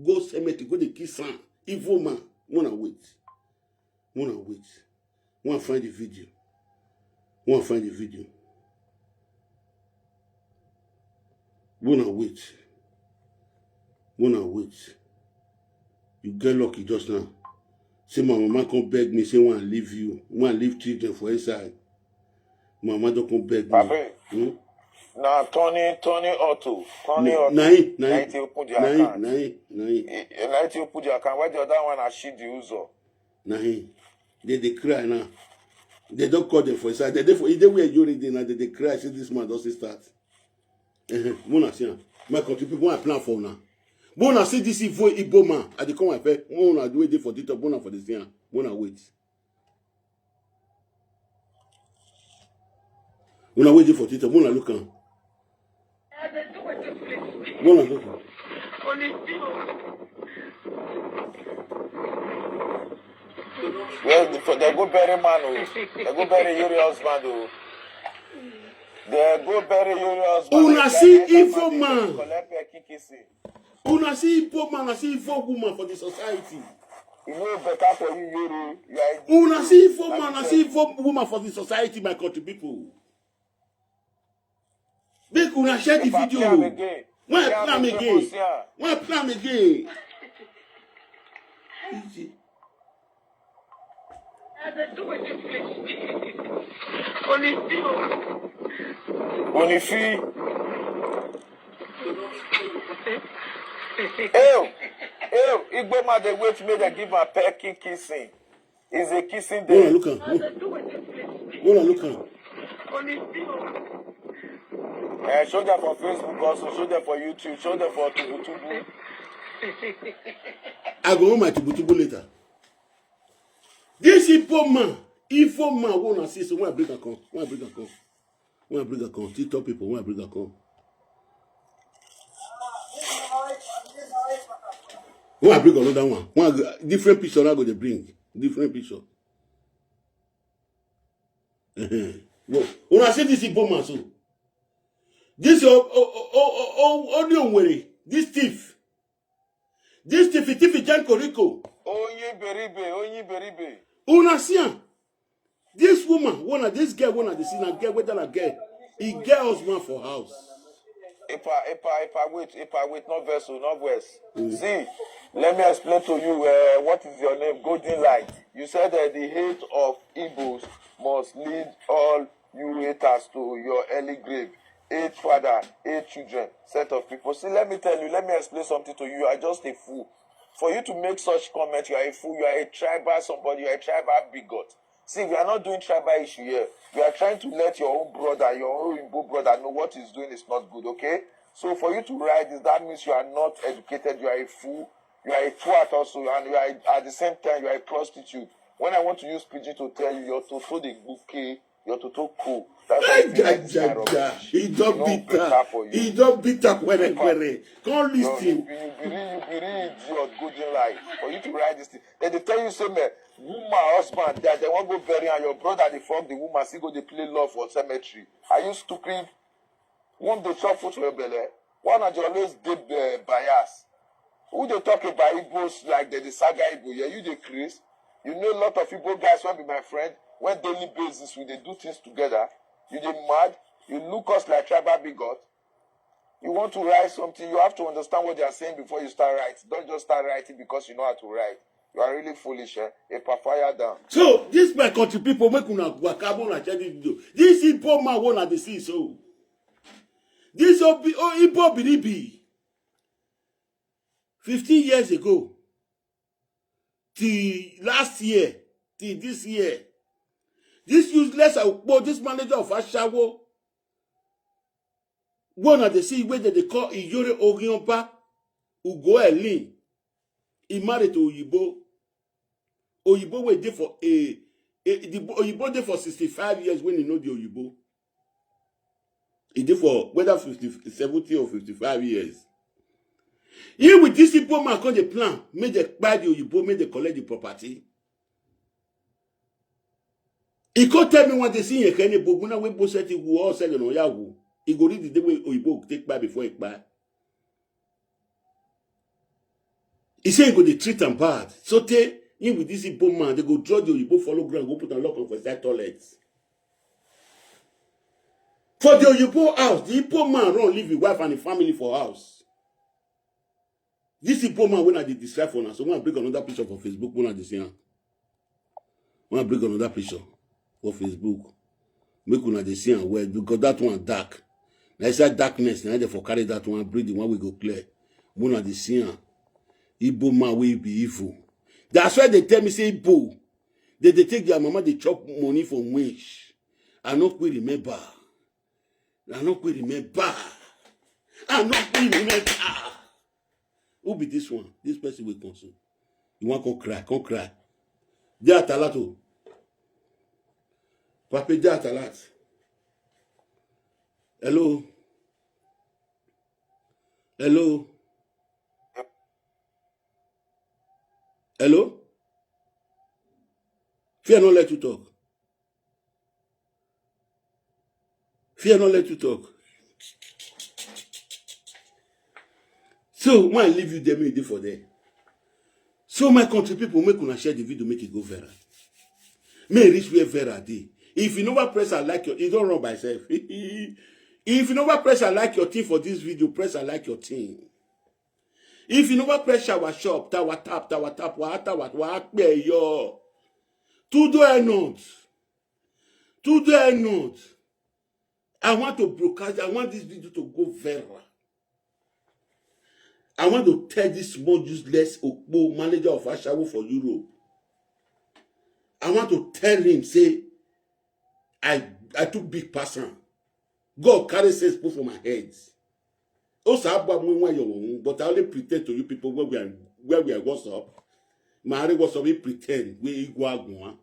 go cemetery go dey kiss am. Evil man. Wanna wait. Wanna wait. Wanna find the video. Wanna find the video. Wanna wait. Wanna wait. You get lucky just now. Say my mama come beg me say wanna leave you. Wanna leave children for inside. Mama don come beg me. Abeg. Hmm? Na Tony Tony Auto. Tony Na Auto. na him, na Na him, him take open the na him, account. na him, na him, Eh, eh, Na him take open the account. Why the other one na Shidi Uzo? na him. They dey cry now. They don call them for inside. They dey for e dey where Yori dey now. They dey cry say this man don still start. Uh-huh. Mona see am. My country people, I plan for now. Mona see this Igbo Igbo man. I dey come my friend. Mona do dey for TikTok. Mona for the see am. Mona wait. Mona wait dey for TikTok. Mona look am. Mona look am. Well, for they go bury man o. They go bury Yuri husband o. They go bury Yuri husband. Una They see bury evil man, man. They collect Pekikisi. Una see evil man, I see evil woman for the society. E no better for you, Yuri. You are Una see evil man, I see evil woman for the society, my country people. Make una share the If I video. play am again, When play I am plan again, again, go see am. When I plan again. Easy. Onifi. Ew, ew, Igbo man dey wait make dem give am Pekikisi. Is a kissing Mona day. Look am. Mona Look am. Eh, show them for Facebook also, show them for YouTube, show them for Tubutubu. I go on my tubutubu later. This evil man, evil man, wanna see so when I bring her come, when I bring her come, when I bring her come, TikTok people, when I bring her come. When I bring another one, one different picture I go dey bring, different picture. Well, when I see this evil man so, this oh oh oh oh oh oh this thief, this thief thief Janko Rico. Onye beribe, onye beribe. Una see am. This woman, wanna this girl, wanna the see na girl, whether na girl, he get husband for house. Epa, epa, epa, wait, epa, wait, no verse, no verse. See, let me explain to you. Uh, what is your name? Golden Light. You said that the hate of Igbos must lead all you haters to your early grave. eight father, eight children, set of people. See, let me tell you, let me explain something to you. You are just a fool. For you to make such comment, you are a fool. You are a tribal somebody. You are a tribal bigot. See, we are not doing tribal issue here. We are trying to let your own brother, your own Igbo brother, know what he's doing is not good, okay? So for you to write this, that means you are not educated. You are a fool. You are a twat also, and you are at the same time you are a prostitute. When I want to use pidgin to tell you, your toto dey gbuke, your toto cool. That's why you feel like this kind of rubbish. He don beat am. He don beat am were were. Come listen. You be you be real you be real idiot, golden life. For you to write this thing, dem dey tell you say, man, woman, husband die, dem wan go bury am, your brother dey fuck the woman, still go dey play love for cemetery. Are you stupid? Womb dey chop food for your belle. Why una dey always dey bias? Who dey talk about Igbos like dem dey saga Igbo? Yeah, you dey craze. You know a lot of Igbo guys wey be my friend, wey daily basis we dey do things together. You dey mad? You look us like tribal bigot. You want to write something, you have to understand what they are saying before you start writing. Don't just start writing because you know how to write. You are really foolish, eh? Epa, fire down. So this my country people, make una waka, make una share this video. This Igbo man wey una dey see so. This Obi, oh, Igbo Biribi. Fifteen years ago, till last year, till this year, this useless Okpo, this manager of Ashawo, wey una dey see wey dem dey call Iyore Orionba Ugo Elin, he married to Oyibo. Oyibo wey dey for a, a the Oyibo dey for sixty-five years when he know the Oyibo. He dey for whether fifty, seventy or fifty-five years. He with this Igbo man come dey plan, make dem kpai the Oyibo, make dem collect the property. He come tell me one day, see, you can't book, when I went both set it, who all said, no, yeah, who? He go read the day wey Oyibo take kpai before he kpai. He say he go dey treat am bad. So tey him with this Igbo man, dem go draw the Oyibo follow ground, go put am lock am for inside toilet. For the Oyibo house, the Igbo man run leave him wife and him family for house. This Igbo man wey I dey describe for una, so when I bring another picture for Facebook, una dey see am. When I bring another picture for Facebook, make una dey see am well, because that one dark. Na inside darkness na dem for carry that one bring, the one wey go clear. Una dey see am. Igbo man wey be evil. That's why dem tell me say Igbo, dem dey take their mama dey chop money for wish. I no quick remember. I no quick remember. I no quick remember. Who be this one? This person wey come so. You wan come cry, come cry. Dey at alert o. Papa, dey at alert. Hello. Hello. Hello. Fear no let you talk. Fear no let you talk. So when I leave you there, make you dey for there. So my country people, make una share the video, make it go viral. Make e reach where viral dey. If you never press I like your, e don run by self. If you never press I like your thing for this video, press I like your thing. If you never press shower shop, tower tap, tower tap, wa tower, wa pe yo. Tudo é not. Tudo é not. I want to broadcast, I want this video to go viral. I want to tell this small useless Okpo, manager of Ashawo for Europe. I want to tell him, say, I I too big person. God carry sense put for my head. Also, I bought me one young, but I only pretend to you people where we are, where we are, what's up. My what's up, he pretend we equal one.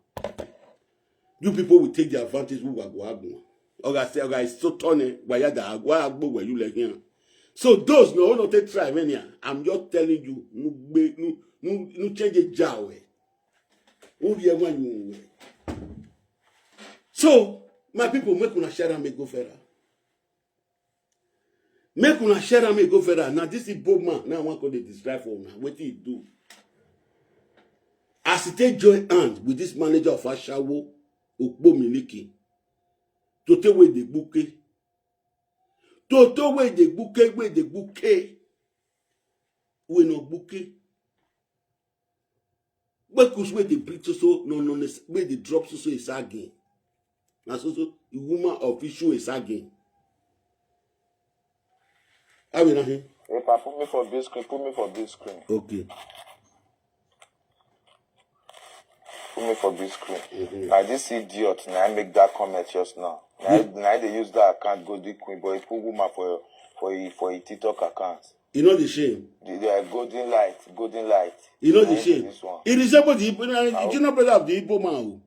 You people will take the advantage who are going. Oga say, Oga is so tony, why you da, why agbo where you like him? So those no, no take try many. I'm just telling you, no, no, no, no change it jawe. Who be one you? So my people, make una share and make go further. Make una share am, make go further. Now this Igbo man, now I wan come dey describe for una wetin he do. As he take join hand with this manager of Ashawo, Okpo Miliki, toto wey dey gbuke, toto wey dey gbuke, wey dey gbuke, wey no gbuke. Kpekus wey dey breathe so so, no no no, wey dey drop so so is again. Na so so the woman of issue is again. How we not here? Epa, put me for big screen. Put me for big screen. Okay. Put me for big screen. Now this idiot, now I make that comment just now. Now, now they use that account go the queen, but he put woman for for a, for a TikTok account. You know the shame. The, the golden light, golden light. You know Now the he shame. This one. It is able to Igbo. You know, brother of the Igbo man.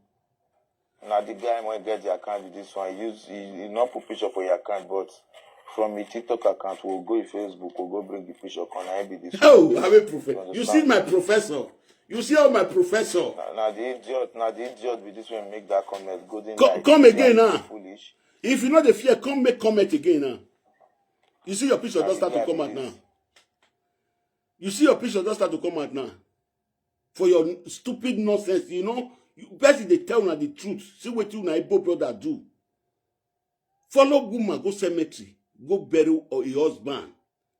Now the guy when get the account with this one, he use he, he not put picture for your account, but from the TikTok account, we'll go to Facebook, we'll go bring the picture. Can I be this? Oh, one? I'm a professor. You see my professor. You see how my professor. Now, now the idiot, now the idiot with this one make that comment. Golden Co- light, come again light, now. Foolish. If you know the fear, come make comment again now. You see your picture Now just the start to guy come be out this. Now. You see your picture just start to come out now. For your stupid nonsense, you know, you person dey tell una the truth. See what you na Igbo brother do. Follow woman go cemetery, go bury or a husband,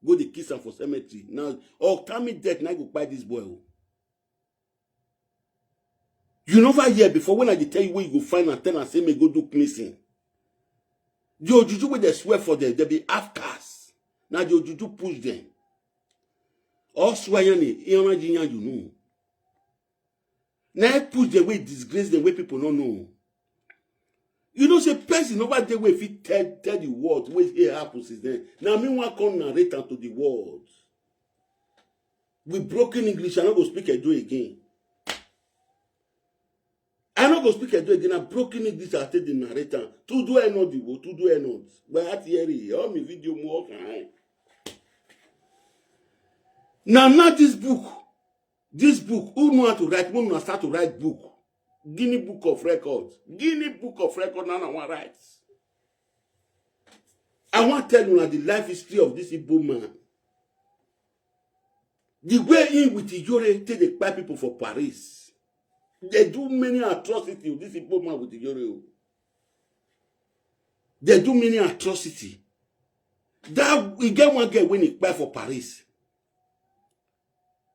go dey kiss am for cemetery. Now, or tell me death, now go buy this boy. Oh. You never hear before when I dey tell you where you go find and tell and say me go do cleansing. The ojuju wey they swear for them, they be half cast. Now the ojuju push them. All swear yani, iyan ji yan you know. Now I push them wey disgrace them wey people no know. You know say person over there wey fit tell tell the world wey dey happen since then. Now me wan come narrate am to the world. With broken English, I no go speak Edo again. I no go speak Edo again. Na broken English I take the narrator. To do I not the wo, to do I not. But I hear it. All my video more kind. Now, not this book. This book, who know how to write? Who know start to write book? Guinea Book of Records. Guinea Book of Records. Now, I want write. I want tell you now the life history of this Igbo man. The way in with Iyore take dey kpai people for Paris. They do many atrocity with this Igbo man with Iyore. Oh. They do many atrocity. That we get one girl when he kpai for Paris.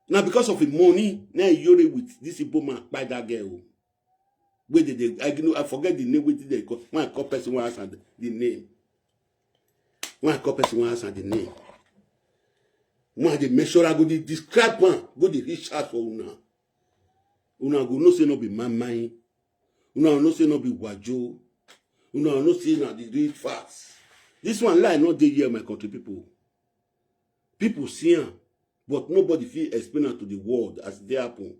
Now because of the money, now Iyore with this Igbo man kpai that girl. Oh. Where did they? I, know, I forget the name. Where did they call? When I call person, one answer the, the name. When I call person, one answer the name. When they measure, I go dey describe one. Go dey reach out for una. Una go know say no be my mind. Una know say no be wajo. Una know say na the real facts. This one lie not dey here, my country people. People see am, but nobody fit explain am to the world as e dey happen.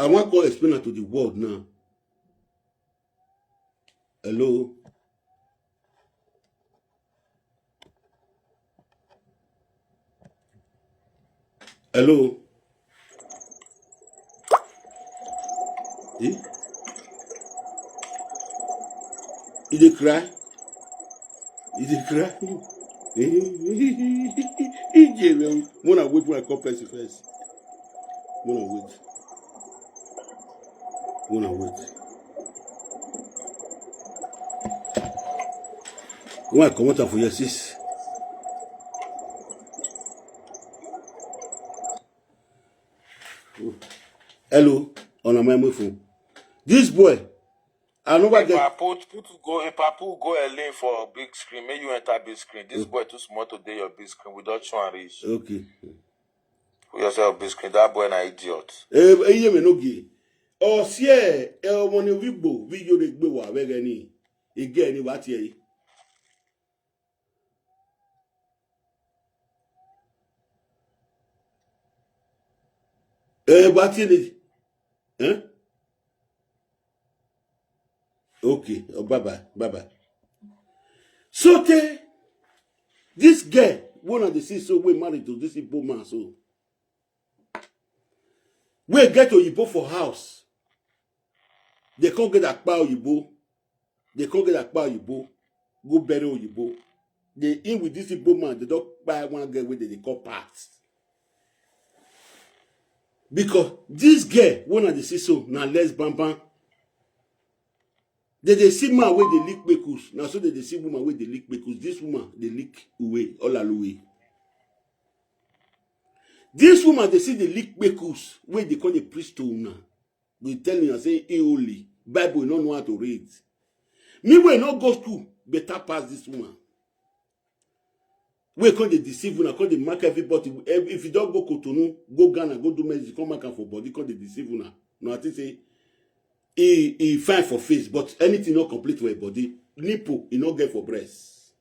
I wan come explain am to the world now. Hello. Hello. Eh? You dey cry? You dey cry? Ije, man. When I wait, when I call person first. When I wait. When I wait. When I come out for your sis. Hello, on my mobile phone. This boy, I know what If I get. Put put go if I put go a lane for big screen, make you enter big screen. This boy too small to dey your big screen. We don't show and reach. Okay. Put yourself big screen. That boy na idiot. Eh, eh, ye me no gi. Oh, sie, eh, one of Igbo, video de gbe wa, we gani. Again, what ye? Eh, what ye? Eh? Okay. Oh, bye bye. Bye bye. So te, this girl, one of the sis, so we married to this Igbo man, so we get Oyibo for house. They can't get that power Oyibo. They can't get that power Oyibo. Go bury Oyibo. They in with this Igbo man. They don't buy one girl where they call past. Because this girl, one of the sis, so now let's bam bam. They they see man where they lick bekus. Now so they they see woman where they lick bekus. This woman they lick away all away. This woman they see they lick bekus where they call the priest to now. We tell you say he holy. Bible no know how to read. Me wey no go school better pass this woman. Wey come dey deceive una, come dey mark everybody. If you don go Cotonou, go Ghana, go do medicine, come mark am for body, come dey deceive una. No, I think say e e fine for face, but anything no complete for im body. Nipple e no get for breast.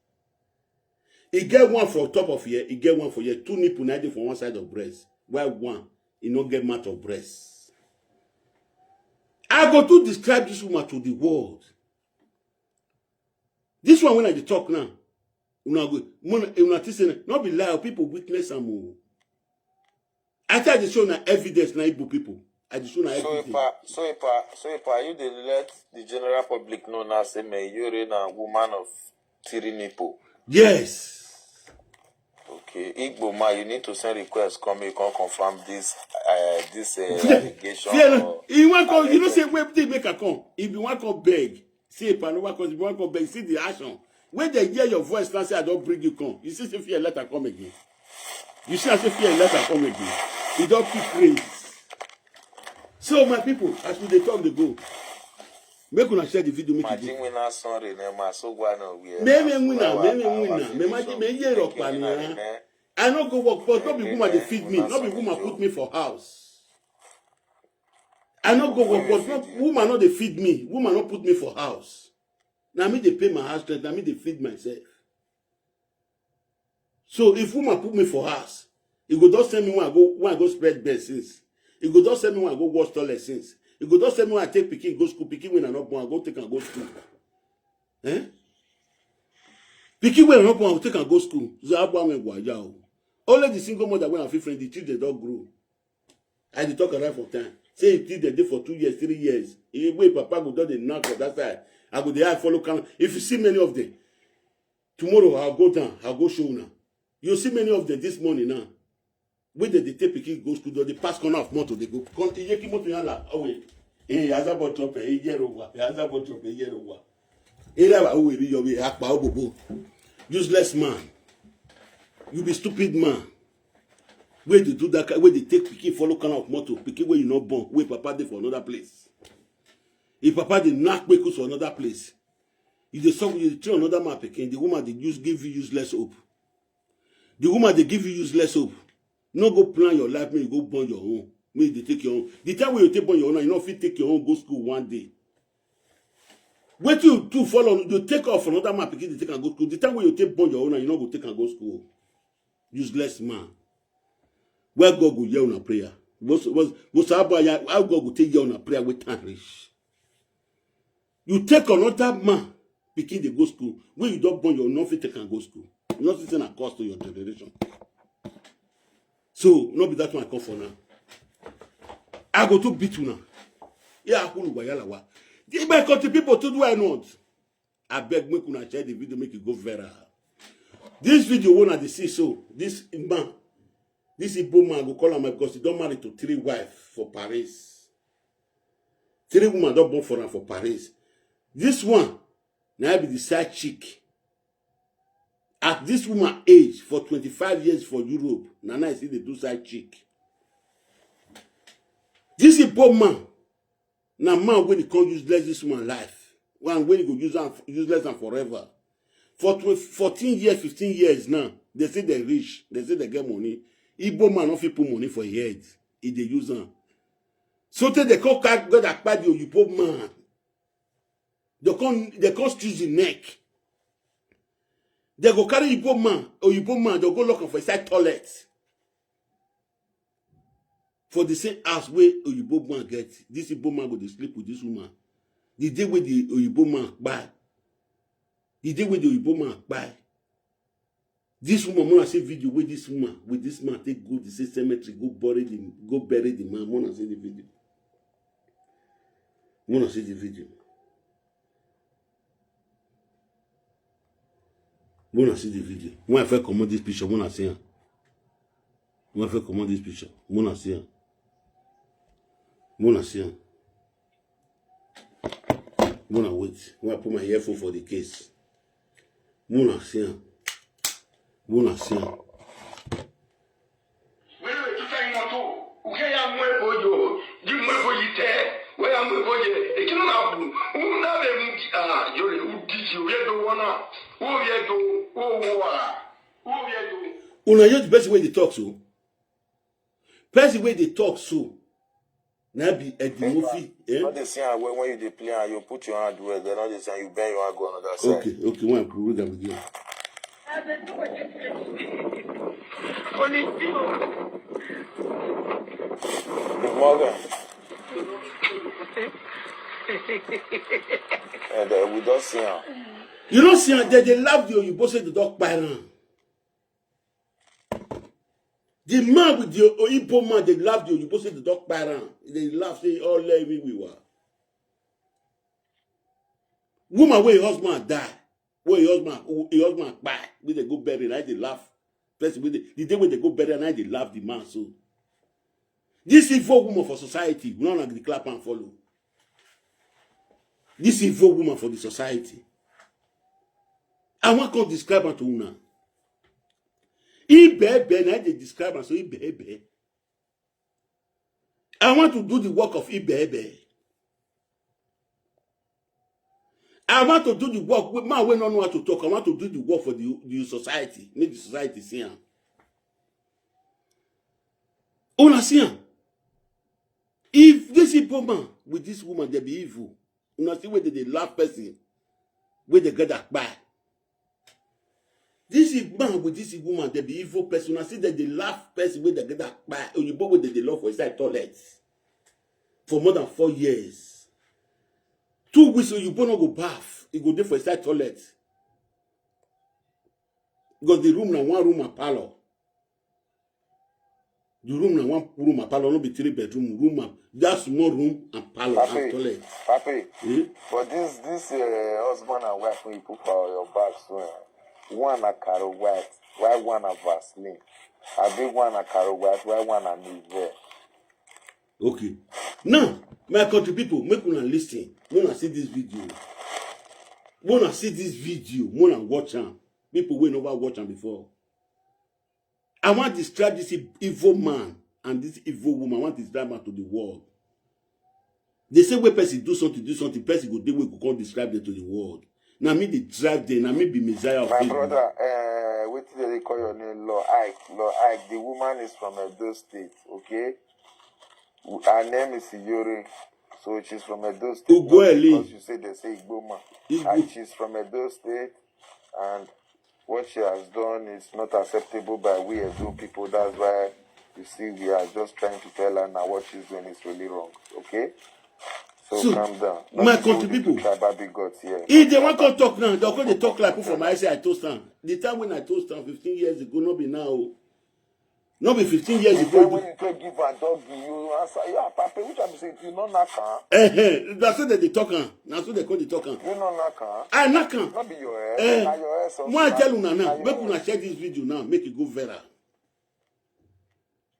E get one for top of here, e get one for here. Two nipple na dey for one side of breast, while one e no get mouth of breast. I go to describe this woman to the world. This one when I dey talk now, una go una think say no be lie, people witness am o. I tell the show na evidence na Igbo people. I dey show na So evidence. Ipa, so Ipa, so Ipa, you dey let the general public know now say Meyore na woman of three nipple. Yes. Okay, Igbo man, you need to send request come, you come confirm this, uh, this uh, allegation. Fear no. Or He wan come. You know alleged. Say where they make a come. If you wan come beg, see a panowa cause if you wan come beg, see the action. When they hear your voice now, say I don't bring you come. You see, say fear let her come again. You see, I say fear let her come again. He don't keep crazy. So my people, as we dey talk, dey go. Make una share the video, make it go. Majin winner son re ne ma so gwa no we. Meme winner, meme winner. Me maji me ye rock pa ni. I no go work, but no be woman dey feed me. No be woman put me for house. I no go work, but no woman no dey feed me. Woman no put me for house. Na me dey pay my house rent. Na me dey feed myself. So if woman put me for house, e go just send me when I go when I go spread bed since. E go just send me when I go wash toilet since. E go just send me when I take pikin go school. Pikin when I no born, I go take am go school. Eh? Pikin when I no born, I go take am go school. So I born when go o. Only the single mother when I fit friend, the children don grow. I dey talk around for time. Say if children dey for two years, three years, e wey papa go don dey knack for that side. I go dey hide follow come. If you see many of them, tomorrow I'll go down, I'll go show una. You see many of them this morning now. Wey dem dey take pikin go school, dem dey pass corner of motor, dey go come. Iye ki motor yala, oh wait. Eh, Azabo chop, eh, iye ro wa. Eh, Azabo chop, eh, iye ro wa. Eh, that wa, oh, we be your way, akpa obobo. Useless man. You be stupid man. Wey dey do that kind, wey dey take pikin follow corner of motor, pikin wey you no born, wey papa dey for another place. If papa dey knack kpekus for another place, you dey suck, you dey train another man pikin, the woman dey use give you useless hope. The woman dey give you useless hope. No go plan your life, make you go born your own. Make you dey take your own. The time wey you take born your own, now you no fit take your own go school one day. Wetin you do follow, you take off another man pikin, dey take am go school. The time wey you take born your own, now you no go take am go school. Useless man. Where God go hear una prayer? What's, what's, what's about ya? How God go take hear una prayer with time reach? You take another man pikin dey go school. When you don born, you no fit take am go school. You no fit send am cost to your generation. So no be that one I come for now. I go to beat una. Yeah, Akulu Wayalawa. If my country people to do I not. I beg make una share the video, make it go viral. This video one I dey see so this man, this Igbo man go call am because he don marry to three wife for Paris. Three woman don born for am for Paris. This one na be the side chick. At this woman age for twenty-five years for Europe, na now I see the do side chick. This Igbo man na man wey dey come useless this woman life. One wey go use am useless am forever. For tw- fourteen years, fifteen years now, they say they rich, they say they get money. Igbo man no fit put money for him head. He dey use am. So tey they come carry God akpa the Oyibo man. They come they come steal the neck. They go carry Igbo man, Oyibo man, they go lock am for inside toilet. For the same house wey Oyibo man get, this Igbo man go dey sleep with this woman. The day wey the Oyibo man kpai, the day wey the Oyibo man kpai, this woman, mona see video wey this woman with this man take go the same cemetery, go bury the go bury the man. Mona see the video. Mona see the video. Mona see the video. When I first comot this picture, mona see am. When I first comot this picture, mona see am. Mona see am. Mona wait. When I put my earphone for the case, mona see am. Mona see am. Wewe tuta imoto, uke ya mwebo yo, di mwebo yite, we ya mwebo ye, ekino na bu, una be mu di a, yore, udiji, uye do wana, uye do, uwa, uye do. Una hear the person wey dey talk so? Person wey dey talk so, na be Eddie Murphy. Eh? No dey see am well when you dey play am, you put your hand well, dem no dey see am, you bend your hand go another side. Okay, okay, when I read am again. Morgan. And uh, we don see am. You no see am, dem dey laugh the oyibo say dem don kpai am. The man with the oyibo man dey laugh the oyibo say dem don kpai am. Dem laugh say all let me we were. Woman wey her husband die, wey her husband her husband kpai, wey dem go bury, na dey laugh. Person wey dey the day wey dem go bury, na dey laugh the man so. This evil woman for society, we no like the clap and follow. This evil woman for the society. I wan come describe am to una. Ibebe na dey describe am so ibebe. I want to do the work of ibebe. I want to do the work wey man wey no know how to talk. I want to do the work for the, the society. Make the society see am. Una see am. If this evil man with this woman, they be evil. Una see where they, they laugh person, where they get that kpai. This is man with this woman, they be evil person. I see that they laugh person where they get that kpai. Oyibo where they, they love for inside toilet for more than four years. Two weeks, Oyibo no go bath. He go there for inside toilet. Because the room na one room and parlor. The room na one room and parlor, no be three bedroom room and that small room and parlor and Papi, toilet. Papi, Eh? But this this uh, husband and wife wey you put for your back so, eh, one na Caro White, why one na Vaseline? Abi one na Caro White, why one na Nivea? Okay. Now, my country people, make una listen. Make una see this video. Make una see this video. Make una watch am. People wey never watch am before. I want to describe this e- evil man and this evil woman. I want to describe am to the world. They say when person do something, do something, person go dey wey go come describe them to the world. Na me dey drive them, na me be Messiah of My faith. Brother, uh, wetin dem dey call your name? Law Ike. Law Ike. The woman is from Edo State, okay? Her name is Iyore. So she's from Edo State. Not Ugoeli. Because you say they say Igboma. Igbo. And she's from Edo State, and what she has done is not acceptable by we Edo people. That's why you see we are just trying to tell her now what she's doing is really wrong. Okay? So, So, calm down. Not my to say country we dey people, tribal big gods here. If they want to talk now, they'll go dey talk like who for my side I toast am. The time when I toast am fifteen years ago, no be now o. No be fifteen years The ago. Time when you take give her dog, you answer. Yeah, Papi, which I be say you no knack am. Eh, eh, na so they dey talk am. Na so they call the talk am. You no knack am. I knack am. No be your head. Eh, Na your head. So when I tell una now, make una share this video now, make it go viral.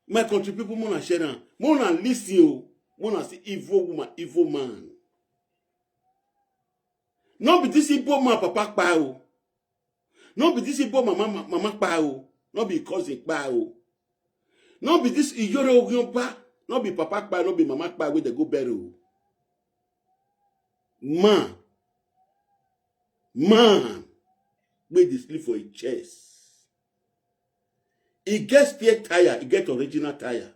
My country people, make una share am. Make una listen o. Make una see evil woman, evil man. No be this evil man papa kpai o. No be this Igbo mama ma- mama kpai o. No be cousin kpai o. No be this Iyore Ogunpa. No be papa kpai, no be mama kpai wey dey go bury o. Man. Man. Wey dey sleep for a chest. E get spare tire, e get original tire.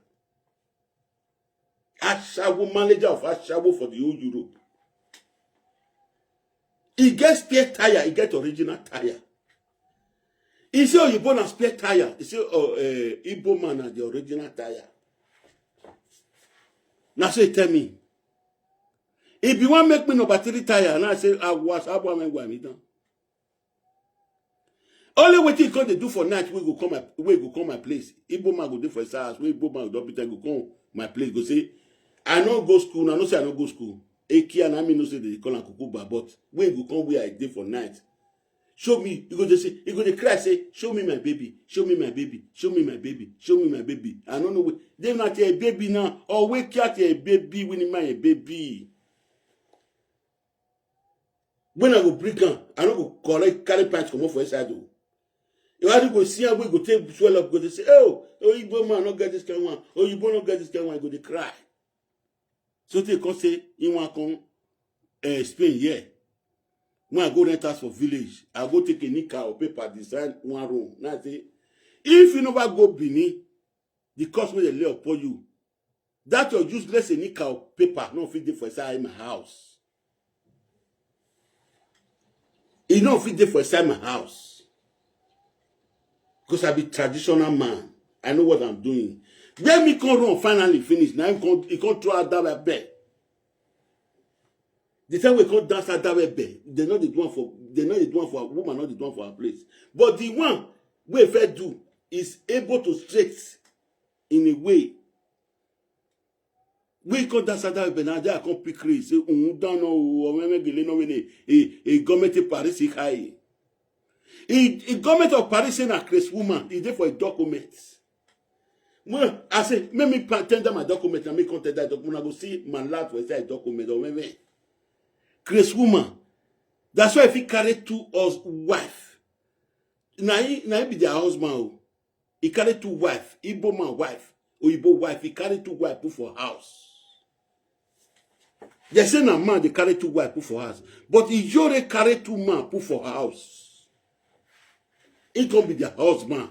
Ashawo, manager of Ashawo for the whole Europe. E get spare tire, e get original tire. E say Oyibo na spare tire. E say oh, uh, Igbo man na the original tire. Na so e tell me. If you wan make me number three tire, and I say I was abo ame gwa mi dan. Only wetin you come dey do for night wey go come my wey go come my place. Igbo man go dey for his house, wey Igbo man go don beat am go come my place go say, I no go school, na no say I no go school. Ekia na me know say they dey call am kukuba, but wey go come where I dey for night. Show me, you go dey say, you go dey cry say, show me my baby, show me my baby, show me my baby, show me my baby. I no know where. They na your baby now, or wake out your baby when my baby. When I go bring am, I no go collect carry pants comot for inside o. If I go see am, we go take swell up, go dey say, oh, Oyibo man no get this kind one, Oyibo no get this kind one, I go dey cry. So they come say, he wan come uh, Spain here. When I go rent house for village, I go take a nika or paper, design one room. Now I say, If you never go Benin, the curse wey dey lay upon you, that your useless enika of paper no fit dey for inside my house. E no fit dey for inside my house. Because I be traditional man. I know what I'm doing. When me come run finally finish, now he come, he come throw out that bed. The time we come dance at that way, bed, they know the one for they know the one for woman, not the one for her place. But the one we first do is able to straight in a way. We come dance at that way, now they come pick race. Say, "Undan no, or maybe no, a government of Paris high." A government of Paris say na craze woman, e dey for a document. Well, I say, make me tender my document and make contact that document. I go see my lad for inside document or maybe craze woman. That's why if he carry two us wife, na he na he be their husband. Oh. He carry two wife, Igbo man wife, Oyibo wife. He carry two wife put for house. They say na man they carry two wife put for house, but Iyore carry two man put for house. He come be their husband.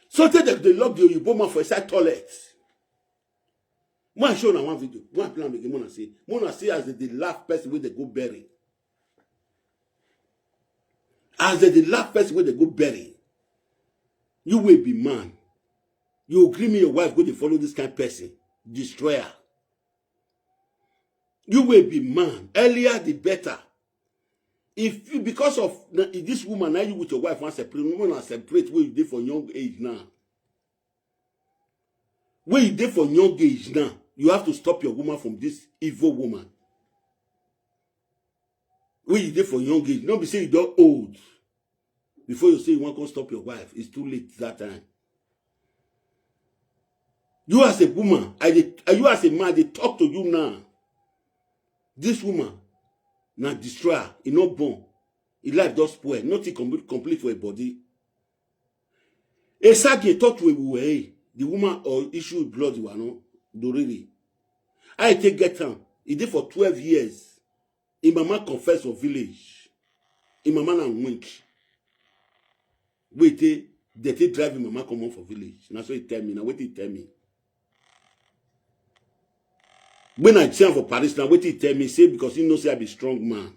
So tey dem dey lock the Oyibo man for inside toilet. When I show una one video, when I play am again, una see, una see as they dey laugh person wey dey go bury. As they dey laugh person wey dey go bury. You wey be man, you agree me your wife go dey follow this kind person, destroy her. You wey be man, earlier the better. If you, because of na- this woman, now you with your wife wan separate, woman na separate wey you dey for young age now. Wey you dey for young age now, you have to stop your woman from this evil woman. Wey you dey for young age, no be say you don old. Before you say you wan come stop your wife, it's too late that time. You as a woman, I dey, you as a man, I dey talk to you now. This woman na destroyer, e no born, e life don spoil, nothing complete, complete for e body. Esagi talk to Ewuwe, the woman or issue with blood, you are no, Doriri. I take get am. E dey for twelve years. Im mama confess for village. Im mama na wink. Wait, eh, they take drive im mama comot for village. Na so he tell me. Na wetin he tell me. When I see am for Paris, na wetin he tell me, say because he know say I be strong man.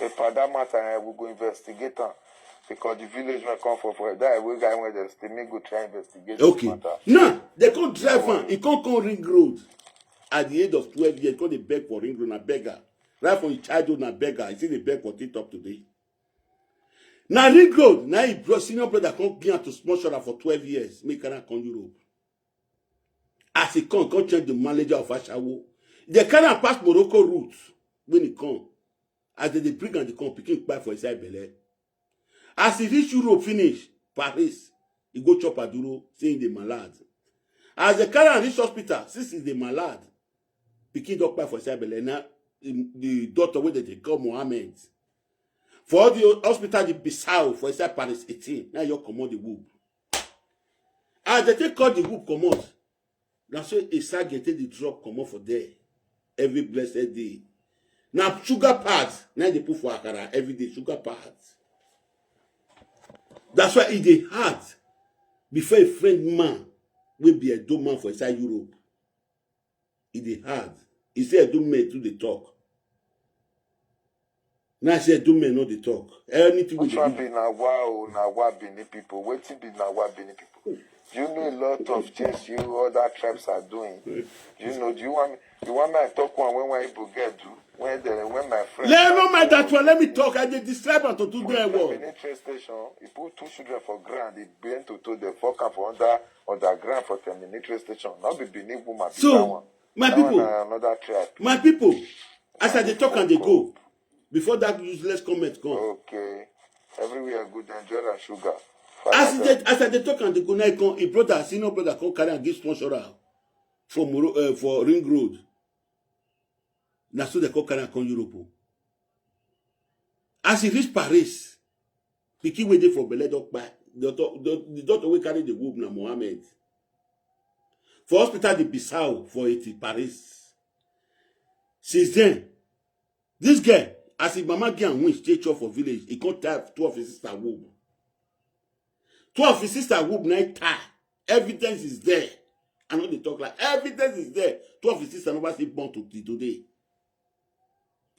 If for that matter, eh, we go investigate am. Because the village wey come for, for that wey guy wey dey stay, me go try investigate the Okay. matter. Now, they come drive am. He come come Ring Road at the age of twelve years. Come dey beg for Ring Road, na beggar. Right from his childhood, na beggar. He still dey beg for TikTok today. Na Ring Road, na him bro, senior brother come give am to small shop for twelve years. Make am come Europe. As he come, come change the manager of Ashawo. They carry am pass Morocco route when he come. As they dey bring am, they come pikin kpai for inside belle. As he reach Europe finish, Paris, he go chop aduro, say he dey malad. As they carry am reach hospital, since he dey malad, pikin don kpai for inside belle. Now, the, the doctor wey dem dey call Mohammed. For all the hospital, the Bissau for inside Paris eighteen, now you comot the womb. As they take cut the womb comot, na so Esagi take the drop comot for there every blessed day. Na sugar pads, na they put for akara every day, sugar pads. That's why e dey hard before a friend man wey be Edo man for inside Europe. E dey hard. E say Edo men too dey talk. Now I say Edo men no dey talk. Anything we Which dey one do. Be na wa o, na wa Benin people? Wetin be na wa Benin people? Do you know a lot of things you other tribes are doing? Do you know? Do you want me? You want me to talk one when one Igbo girl do? When the when my friend Let no matter that one. Let me talk. I dey describe am to do their work. Benin train station, he put two children for ground. He bend to toe the fuck am for under underground for terminate train station. Not be Benin woman. Be that So, one. My That one people, na another tribe. My people, as I dey talk and dey go, before that useless comment come. Okay. Everywhere good, enjoy and sugar. As e dey, as I dey talk and dey go, now e come, e brother, senior brother come carry am give sponsor am for Moro, uh, for Ring Road. Na so they come carry am come Europe. Oh. As he reach Paris, pikin wey dey for belle don kpai. The doctor, the, the doctor wey carry the womb na Mohammed. For hospital, the Bissau for eighty Paris. Since then, this girl, as his mama get am win, stay chop for village, he come tie two of his sister womb. Two of his sister womb na tie. Evidence is there. I no dey talk like evidence is there. Two of his sister never see born to till today.